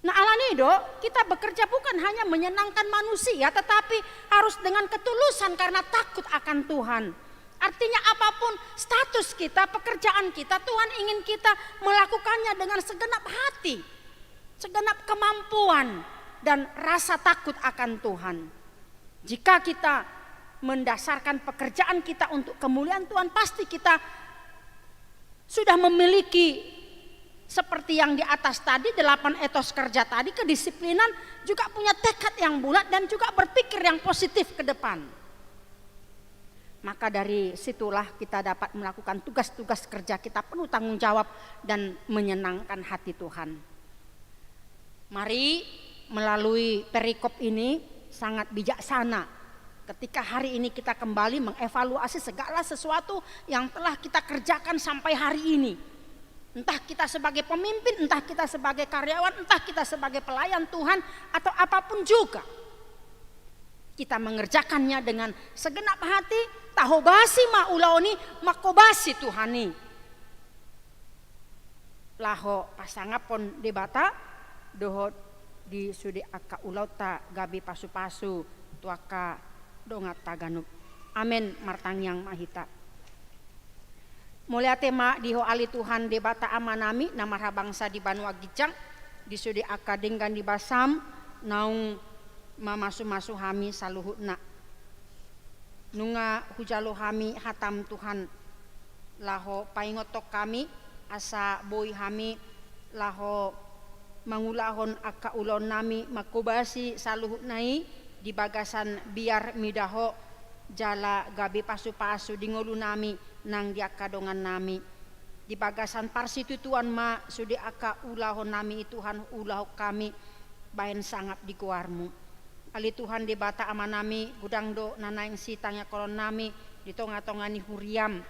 Nah, alani do, kita bekerja bukan hanya menyenangkan manusia, tetapi harus dengan ketulusan karena takut akan Tuhan. Artinya, apapun status kita, pekerjaan kita, Tuhan ingin kita melakukannya dengan segenap hati, segenap kemampuan, dan rasa takut akan Tuhan. Jika kita mendasarkan pekerjaan kita untuk kemuliaan Tuhan, pasti kita sudah memiliki, seperti yang di atas tadi, delapan etos kerja tadi, kedisiplinan, juga punya tekad yang bulat, dan juga berpikir yang positif ke depan. Maka dari situlah kita dapat melakukan tugas-tugas kerja kita penuh tanggung jawab dan menyenangkan hati Tuhan. Mari, melalui perikop ini sangat bijaksana ketika hari ini kita kembali mengevaluasi segala sesuatu yang telah kita kerjakan sampai hari ini. Entah kita sebagai pemimpin, entah kita sebagai karyawan, entah kita sebagai pelayan Tuhan, atau apapun juga. Kita mengerjakannya dengan segenap hati, tahobasi ma ulaon i, manghobasi Tuhan i. Laho pasangaphon Debata, dohot di sude angka ulaonta gabe pasu-pasu tu angka donganta ganup. Amen, martangiang ma hita. Mauliate ma di Ho ale Tuhan Debata Amanami, na marhabangsa di banua ginjang, di sude angka denggan ni basaM, naung mamasu-masu hami saluhutna. Nunga hujalo hami hataM Tuhan, laho paingothon hami, asa boi hami laho mangulahon angka ulaonnami manghobasi saluhutna i di bagasan biar mida Ho, jala gabe pasu-pasu di ngolunami nang di angka dongannami. Di bagasan parsitutuan ma sude angka ulaonnami i Tuhan, ulaon hami bahen sangap di goarMu. Ale Tuhan Debata Amanami, godang do na naeng sitangiangkononnami di tonga-tonga ni huriaM.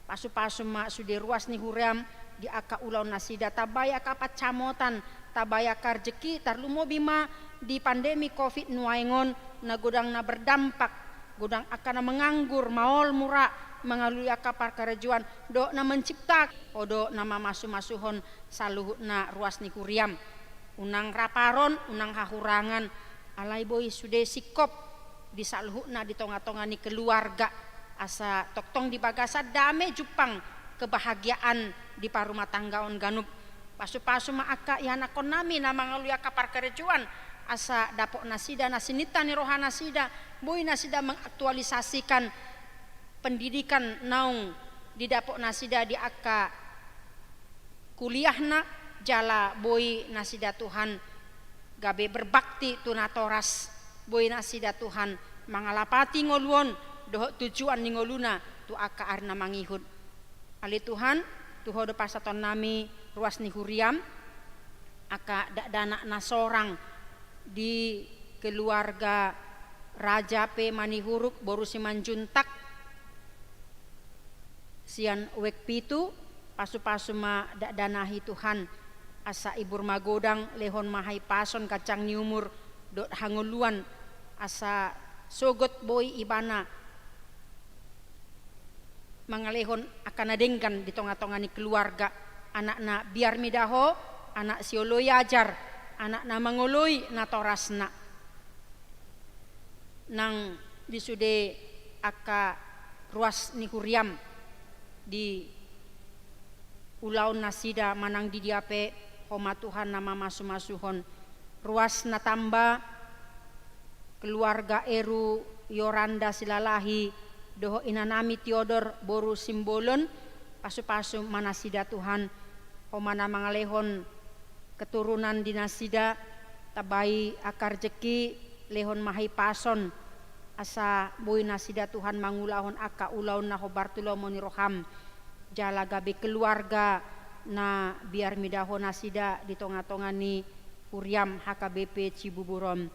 Pasu-pasu ma sude ruas ni huriaM di angka ulaonnasida, tambai angka pansamotan, tambai angka rejeki, tarlumobi ma di pandemi covid nuaeng on, na godang na berdampak, godang angka na menganggur, maol mura, mangalului angka parkarejoan, dohot na mencipta, Ho do na mamasu-masuhon saluhutna ruas ni huriaM. Unang raparon, unang hahurangan, alai boi sude singkop di saluhutna di tonga-tonga ni keluarga, asa tongtong di bagasan dame jumpang kebahagiaan di parumatanggaon ganup. Pasu-pasu ma angka ianakkonnami na mangalului angka parkarejoan, asa dapot nasida na sininta ni rohanasida, boi nasida mengaktualisasikan pendidikan naung didapot nasida di angka kuliahna, jala boi nasida Tuhan gabe berbakti tu natoras, boi nasida Tuhan mangalapati ngolu on dohot tujuan ni ngoluna tu angka ari na mangihut. Ale Tuhan, tu Ho do pasahatonnami ruas ni huriaM, angka dakdanak na sorang di keluarga Raja P Manihuruk boru Simanjuntak, Sian wek pitu, pasu-pasu ma dakdanak i Tuhan, asa ibur magodang, lehon ma hahipason, ganjang ni umur dohot hangoluan, asa sogot boi ibana mangalehon angka na denggan di tonga-tonga ni keluarga, anakna Biarmidaho, anak sioloi ajar, anak na mangoloi natorasna. Nang di sude angka ruas ni huriam di ulaon nasida manang di dia pe, ho ma Tuhan na mamasu-masuhon. Ruas na tamba, keluarga Eru Yoranda Silalahi dohot inanami Tiodor boru Simbolon, pasu-pasu ma nasida Tuhan, ho ma na mangalehon keturunan di nasida, tambai angka rejeki, lehon ma hahipason, asa boi nasida Tuhan mangulahon angka ulaon na hombar tu lomo ni roham, jala gabe keluarga na Biarmidaho nasida di tonga-tonga ni huriam H K B P Cibubur on.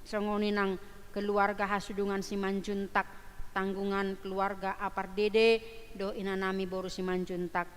Songon i nang keluarga hasudungan Simanjuntak, tanggungan keluarga Apardede dohot inanami boru Simanjuntak.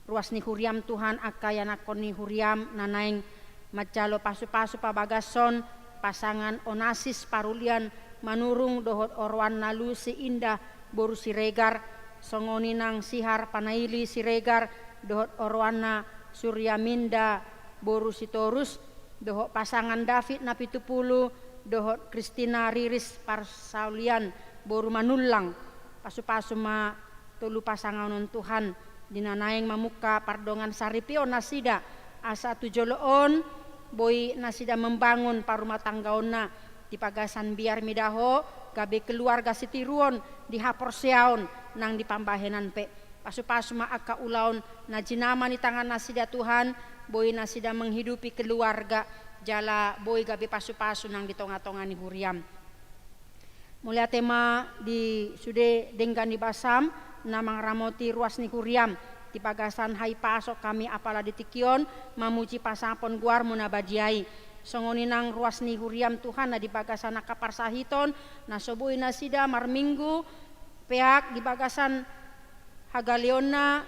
Ruas ni huriam Tuhan, angka ianakhon ni huriam na naeng manjalo pasu-pasu pabagashon pasangan Onasis Parulian Manurung dohot oroanna Lusi Indah boru Siregar, songon i nang Sihar Panaili Siregar dohot oroanna Suryaminda boru Sitorus, dohot pasangan David Napitupulu dohot Kristina Riris Parsaulian boru Manullang. Pasu-pasu ma tolu pasangan on Tuhan, di na naeng mamungka pardongan saripeon nasida, asa tu jolo on boi nasida membangun parumatanggaonna di bagasan Biarmidaho, gabe keluarga sitiruon di haporseaon nang di pambahenan pe. Pasu-pasu ma angka ulaon na jinama ni tangan nasida Tuhan, boi nasida menghidupi keluarga, jala boi gabe pasu-pasu nang di tonga-tonga ni huriam. Mauliate ma di sude denggan ni basam na mangaramoti ruas ni huriam. Di bagasan hahipason hami apala di tingki on mamuji pasangapon goarmu na badia i. Songon i nang ruas ni huriam Tuhan na di bagasan angka parsahiton na so boi nasida marminggu peak di bagasan hagaleonna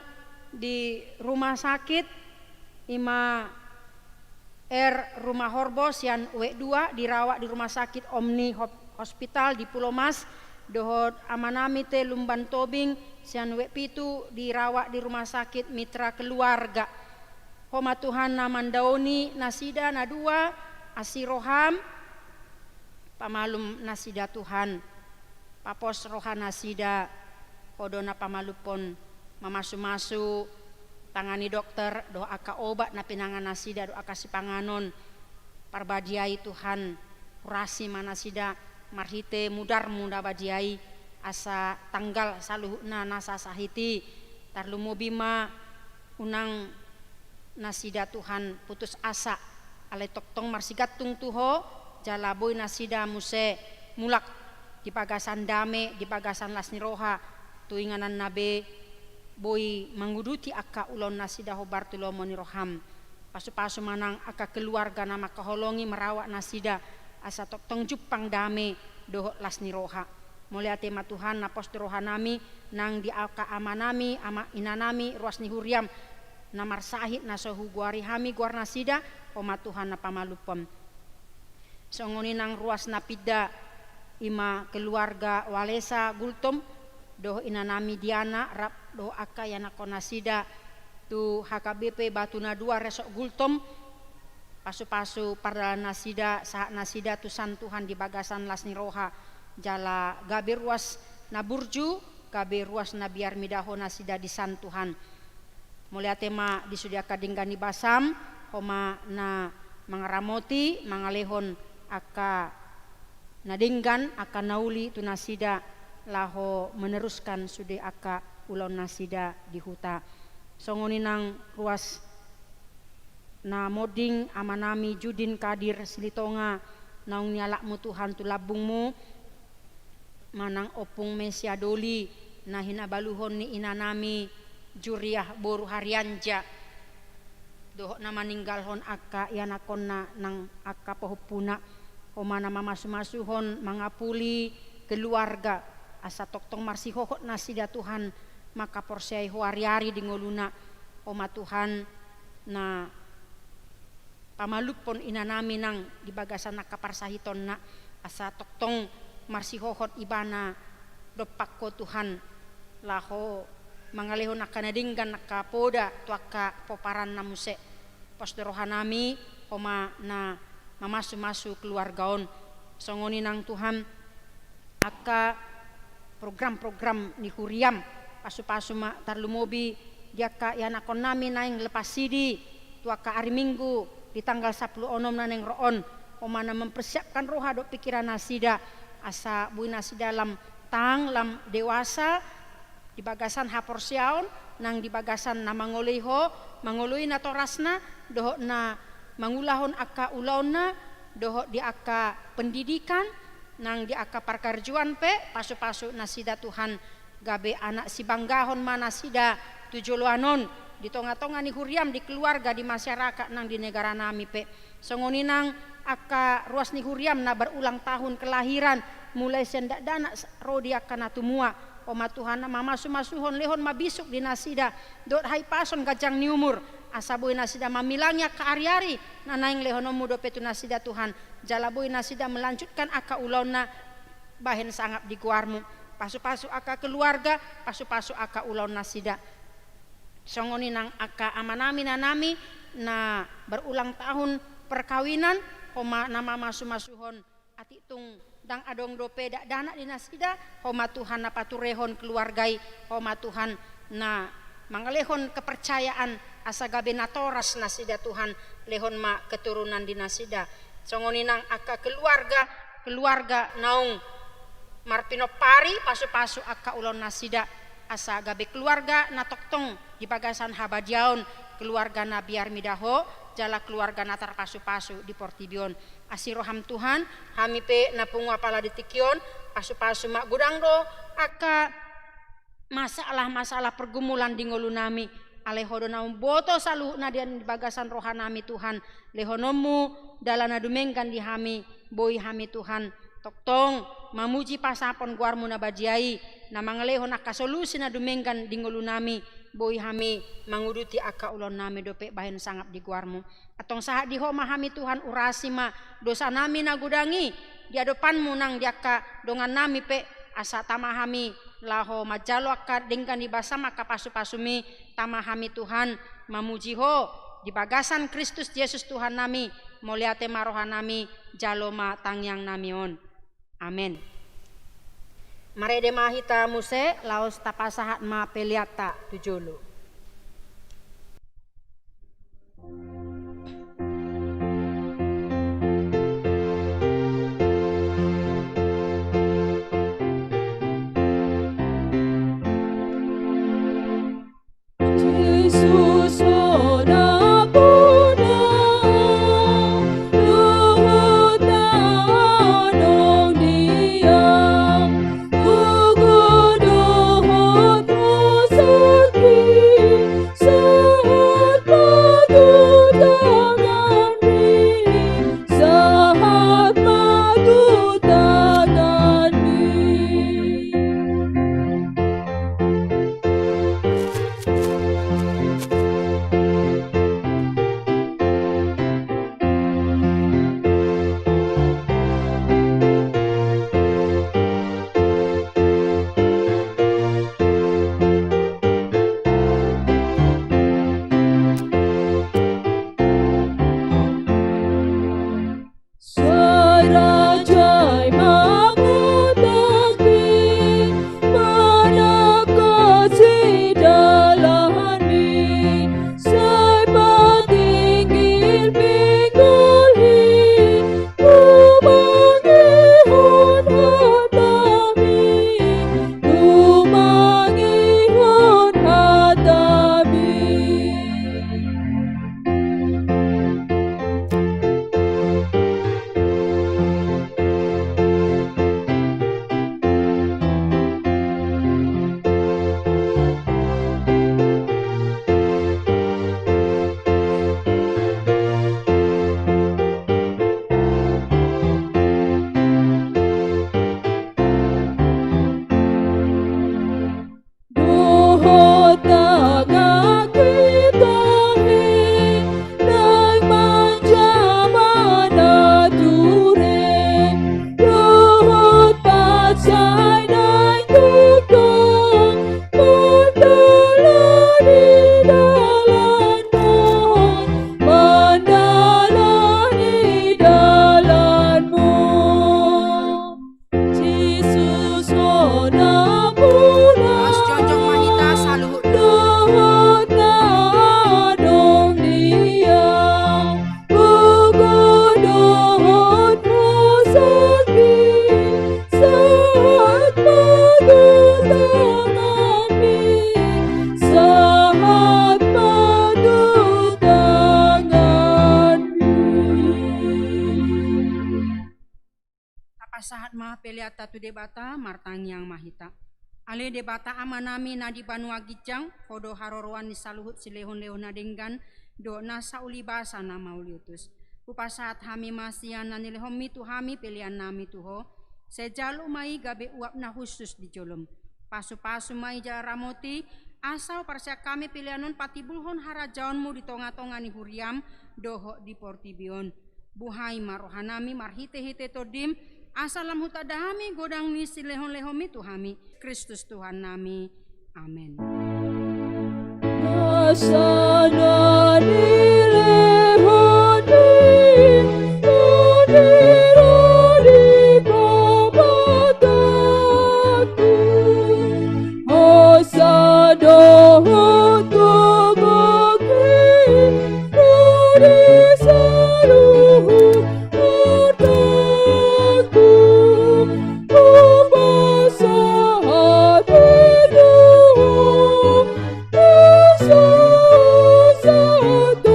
di rumah sakit, ima R Rumah Horbo sian wek dua dirawat di rumah sakit Omni Hop-, Hospital di Pulau Mas, dohot amanami T Lumban Tobing sian wek pitu dirawat di rumah sakit Mitra Keluarga. Ho ma Tuhan na mandaoni nasida na dua, asi roham, pamalum nasida Tuhan. Papos roha nasida, ho do na pamalumhon, mamasu-masu, tangani dokter dohot angka obat na pinangan nasida dohot angka sipanganon. Parbadia i Tuhan, hurasi ma nasida marhite mudarmu na badia i, asa tanggal saluhutna nasa sahit i. Tarlumobi ma unang nasida Tuhan putus asa, alai tongtong marsigantung tu Ho, jala boi nasida muse mulak di bagasan dame, di bagasan las ni roha, tu ingananna be boi manguduti angka ulaon nasida hombar tu lomo ni roham. Pasu-pasu ma nang angka keluarga na mangkaholongi marawat nasida, asa tongtong jumpang dame dohot las ni roha. Mauliate ma Tuhan na pos do rohanami nang di angka amanami, ama inanami, ruas ni huriam na marsahit na so hugoari hami goar nasida, ho ma Tuhan na pamalumhon. Songon i nang ruas na pinda, ima keluarga Walesa Gultom dohot inanami Diana rap dohot angka ianakhon nasida tu H K B P Batu na dua Resort Gultom. Pasu-pasu pardalan nasida, sahat nasida tu san Tuhan di bagasan las ni roha, jala gabe ruas na burju, gabe ruas na biar midaho nasida di san Tuhan. Mauliate ma di sude angka denggan ni basam, ho ma na mangaramoti, mangalehon angka na denggan, angka na uli tu nasida, laho meneruskan sude angka ulaon nasida di huta. Songon i nang ruas na monding amanami Judin Kadir Silitonga, naung nialapmu Tuhan tu lambungmu, manang ompung Mesia Doli, na hinabaluhon ni inanami Juriah boru Harianja, dohot na maninggalhon angka ianakhonna nang angka pahompuna, ho ma na mamasu-masuhon mangapuli keluarga, asa tongtong marsihohot nasida Tuhan, mangkaporseai Ho ari-ari di ngoluna. Ho ma Tuhan na pamalumhon inanami nang di bagasan angka parsahitonna, asa tongtong marsihohot ibana dompak Ho Tuhan, laho mangalehon angka na denggan, angka poda tu angka pomparanna muse. Pos do rohanami, Ho ma na mamasu-masu keluarga on. Songon i nang Tuhan, angka program-program ni huriam, pasu-pasu ma tarlumobi di angka ianakhonnami naeng lepas sidi tu angka ari Minggu di tanggal sampulu onom na naeng ro on. Ho ma na mempersiapkan roha dohot pikiran nasida, asa boi nasida lam tang, lam dewasa, di bagasan haporseaon, nang di bagasan na mangoloi Ho, mangoloi natorasna, dohot na mangulahon angka ulaonna, dohot di angka pendidikan, nang di angka parkarejoan pe, pasu-pasu nasida Tuhan, gabe anak sibanggahon ma nasida tu joloan on, di tonga-tonga ni huriam, di keluarga, di masyarakat, nang di negaranami pe. Songon i nang angka ruas ni huriam na berulang tahun kelahiran, mulai sian dakdanak ro di angka na tumua. Ho ma Tuhan na mamasu-masuhon, lehon ma bisuk di nasida, dohot hahipason, ganjang ni umur, asa boi nasida mamilangi angka ari-ari na naeng lehononmu dope tu nasida Tuhan, jala boi nasida melanjutkan angka ulaonna bahen sangap di goarmu. Pasu-pasu angka keluarga, pasu-pasu angka ulaon nasida. Songon i nang angka amanami, inanami na berulang tahun perkawinan, Ho ma na mamasu-masuhon. Atik tung ndang adong dope dakdanak di nasida, Ho ma Tuhan na paturehon keluarga i, Ho ma Tuhan na mangalehon kepercayaan asa gabe natoras nasida Tuhan, lehon ma keturunan di nasida. Songon i nang angka keluarga, keluarga naung marpinompari, pasu-pasu angka ulaon nasida, asa gabe keluarga na tongtong di bagasan habadiaon, keluarga na biar mida Ho, jala keluarga na tarpasu-pasu di portibi on. Asi roham Tuhan, hami pe na pungu apala di tingki on, pasu-pasu ma, godang do angka masalah-masalah pergumulan di ngolunami, alai Ho do na umboto saluhutna di bagasan rohanami Tuhan, lehononmu dalan na dumenggan di hami, boi hami Tuhan tongtong mamuji pasapon goarmu na badia i, na mangalehon angka solusi na dumenggan di ngolunami, boi hami manguduti angka ulaonnami dope bahen sangap di goarmu. Antong sahat di Ho ma hami Tuhan, urasi ma dosanami na godang i di adopanmu nang di angka dongannami pe, asa tama hami laho manjalo angka denggan ni basam, angka pasu-pasumi, tama hami Tuhan mamuji Ho di bagasan Kristus Jesus Tuhannami. Mauliate ma rohanami, jalo ma tangiangnami on. Amen. Marende ma hita muse, laos tapasahat ma peleanta tu jolo. Sahat ma peleanta tu Debata, martangiang ma hita. Ale Debata Amanami na di banua ginjang, Ho do haroroan ni saluhut silehonlehon na denggan dohot na saulibasa na mauliutus. Hupasahat hami ma sian na nilehonMi tu hami peleannami tu Ho, sai jalo ma i gabe uap na hushus di joloM. Pasupasu ma i jala ramoti, asa huparsian hami pelean on patimbulhon harajaonMu di tongatonga ni huriaM dohot di portibi on. Buhai ma rohanami marhitehite TondiM, asa lam hutanda hami godang ni silehonlehonMi tu hami, Kristus Tuhannami. Amen. Asa na nilehonMi, na nilehonMi, asa dohot gogohi, na di saluhut hataku, hupasahat i tu Ho, asa sahatonggohon.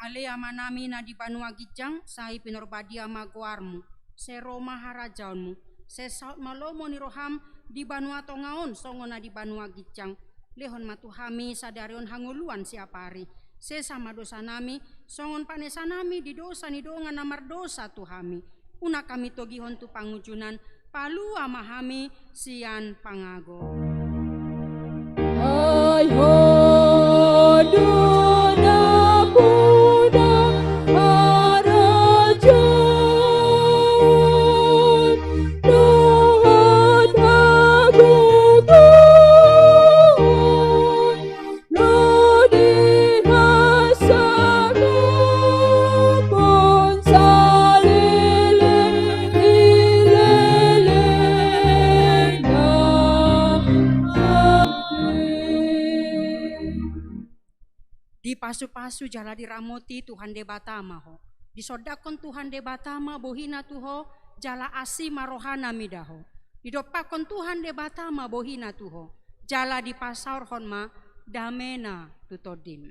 Ale Amanami na di banua ginjang, sai pinarbadia ma goarMu, sai ro ma harajaonMu, sai saut ma lomo ni rohaM di banua tonga on songon na di banua ginjang. Lehon ma tu hami sadari on hangoluan siapari. Sesa ma dosanami, songon panesanami di dosa ni dongan na mardosa tu hami. Unang hami togihon tu pangunjunan, palua ma hami sian pangago. Ai Ho do nampuna harajaon dohot hagogoon, na di hasangapon saleleng ni lelengna. Amen. Dipasupasu jala diramoti Tuhan Debata ma ho. Disondangkon Tuhan Debata ma bohiNa tu ho, jala asi ma rohaNa mida ho. Didompakkon Tuhan Debata ma bohiNa tu ho, jala dipasaorhon ma dameNa tu tondim.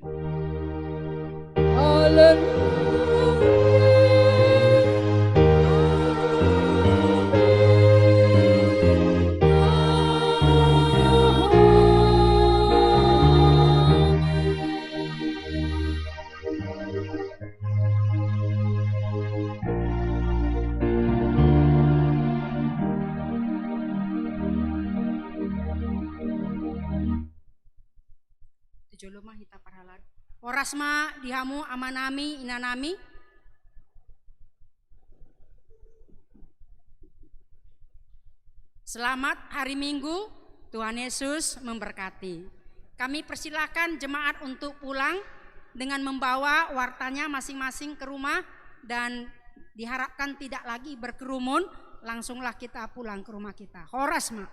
Haleluya. Tu jolo ma hita parhalado. Horas ma di hamu amanami, inanami. Selamat hari Minggu, Tuhan Yesus memberkati. Kami persilakan jemaat untuk pulang dengan membawa wartanya masing-masing ke rumah dan diharapkan tidak lagi berkerumun, langsunglah kita pulang ke rumah kita. Horas ma.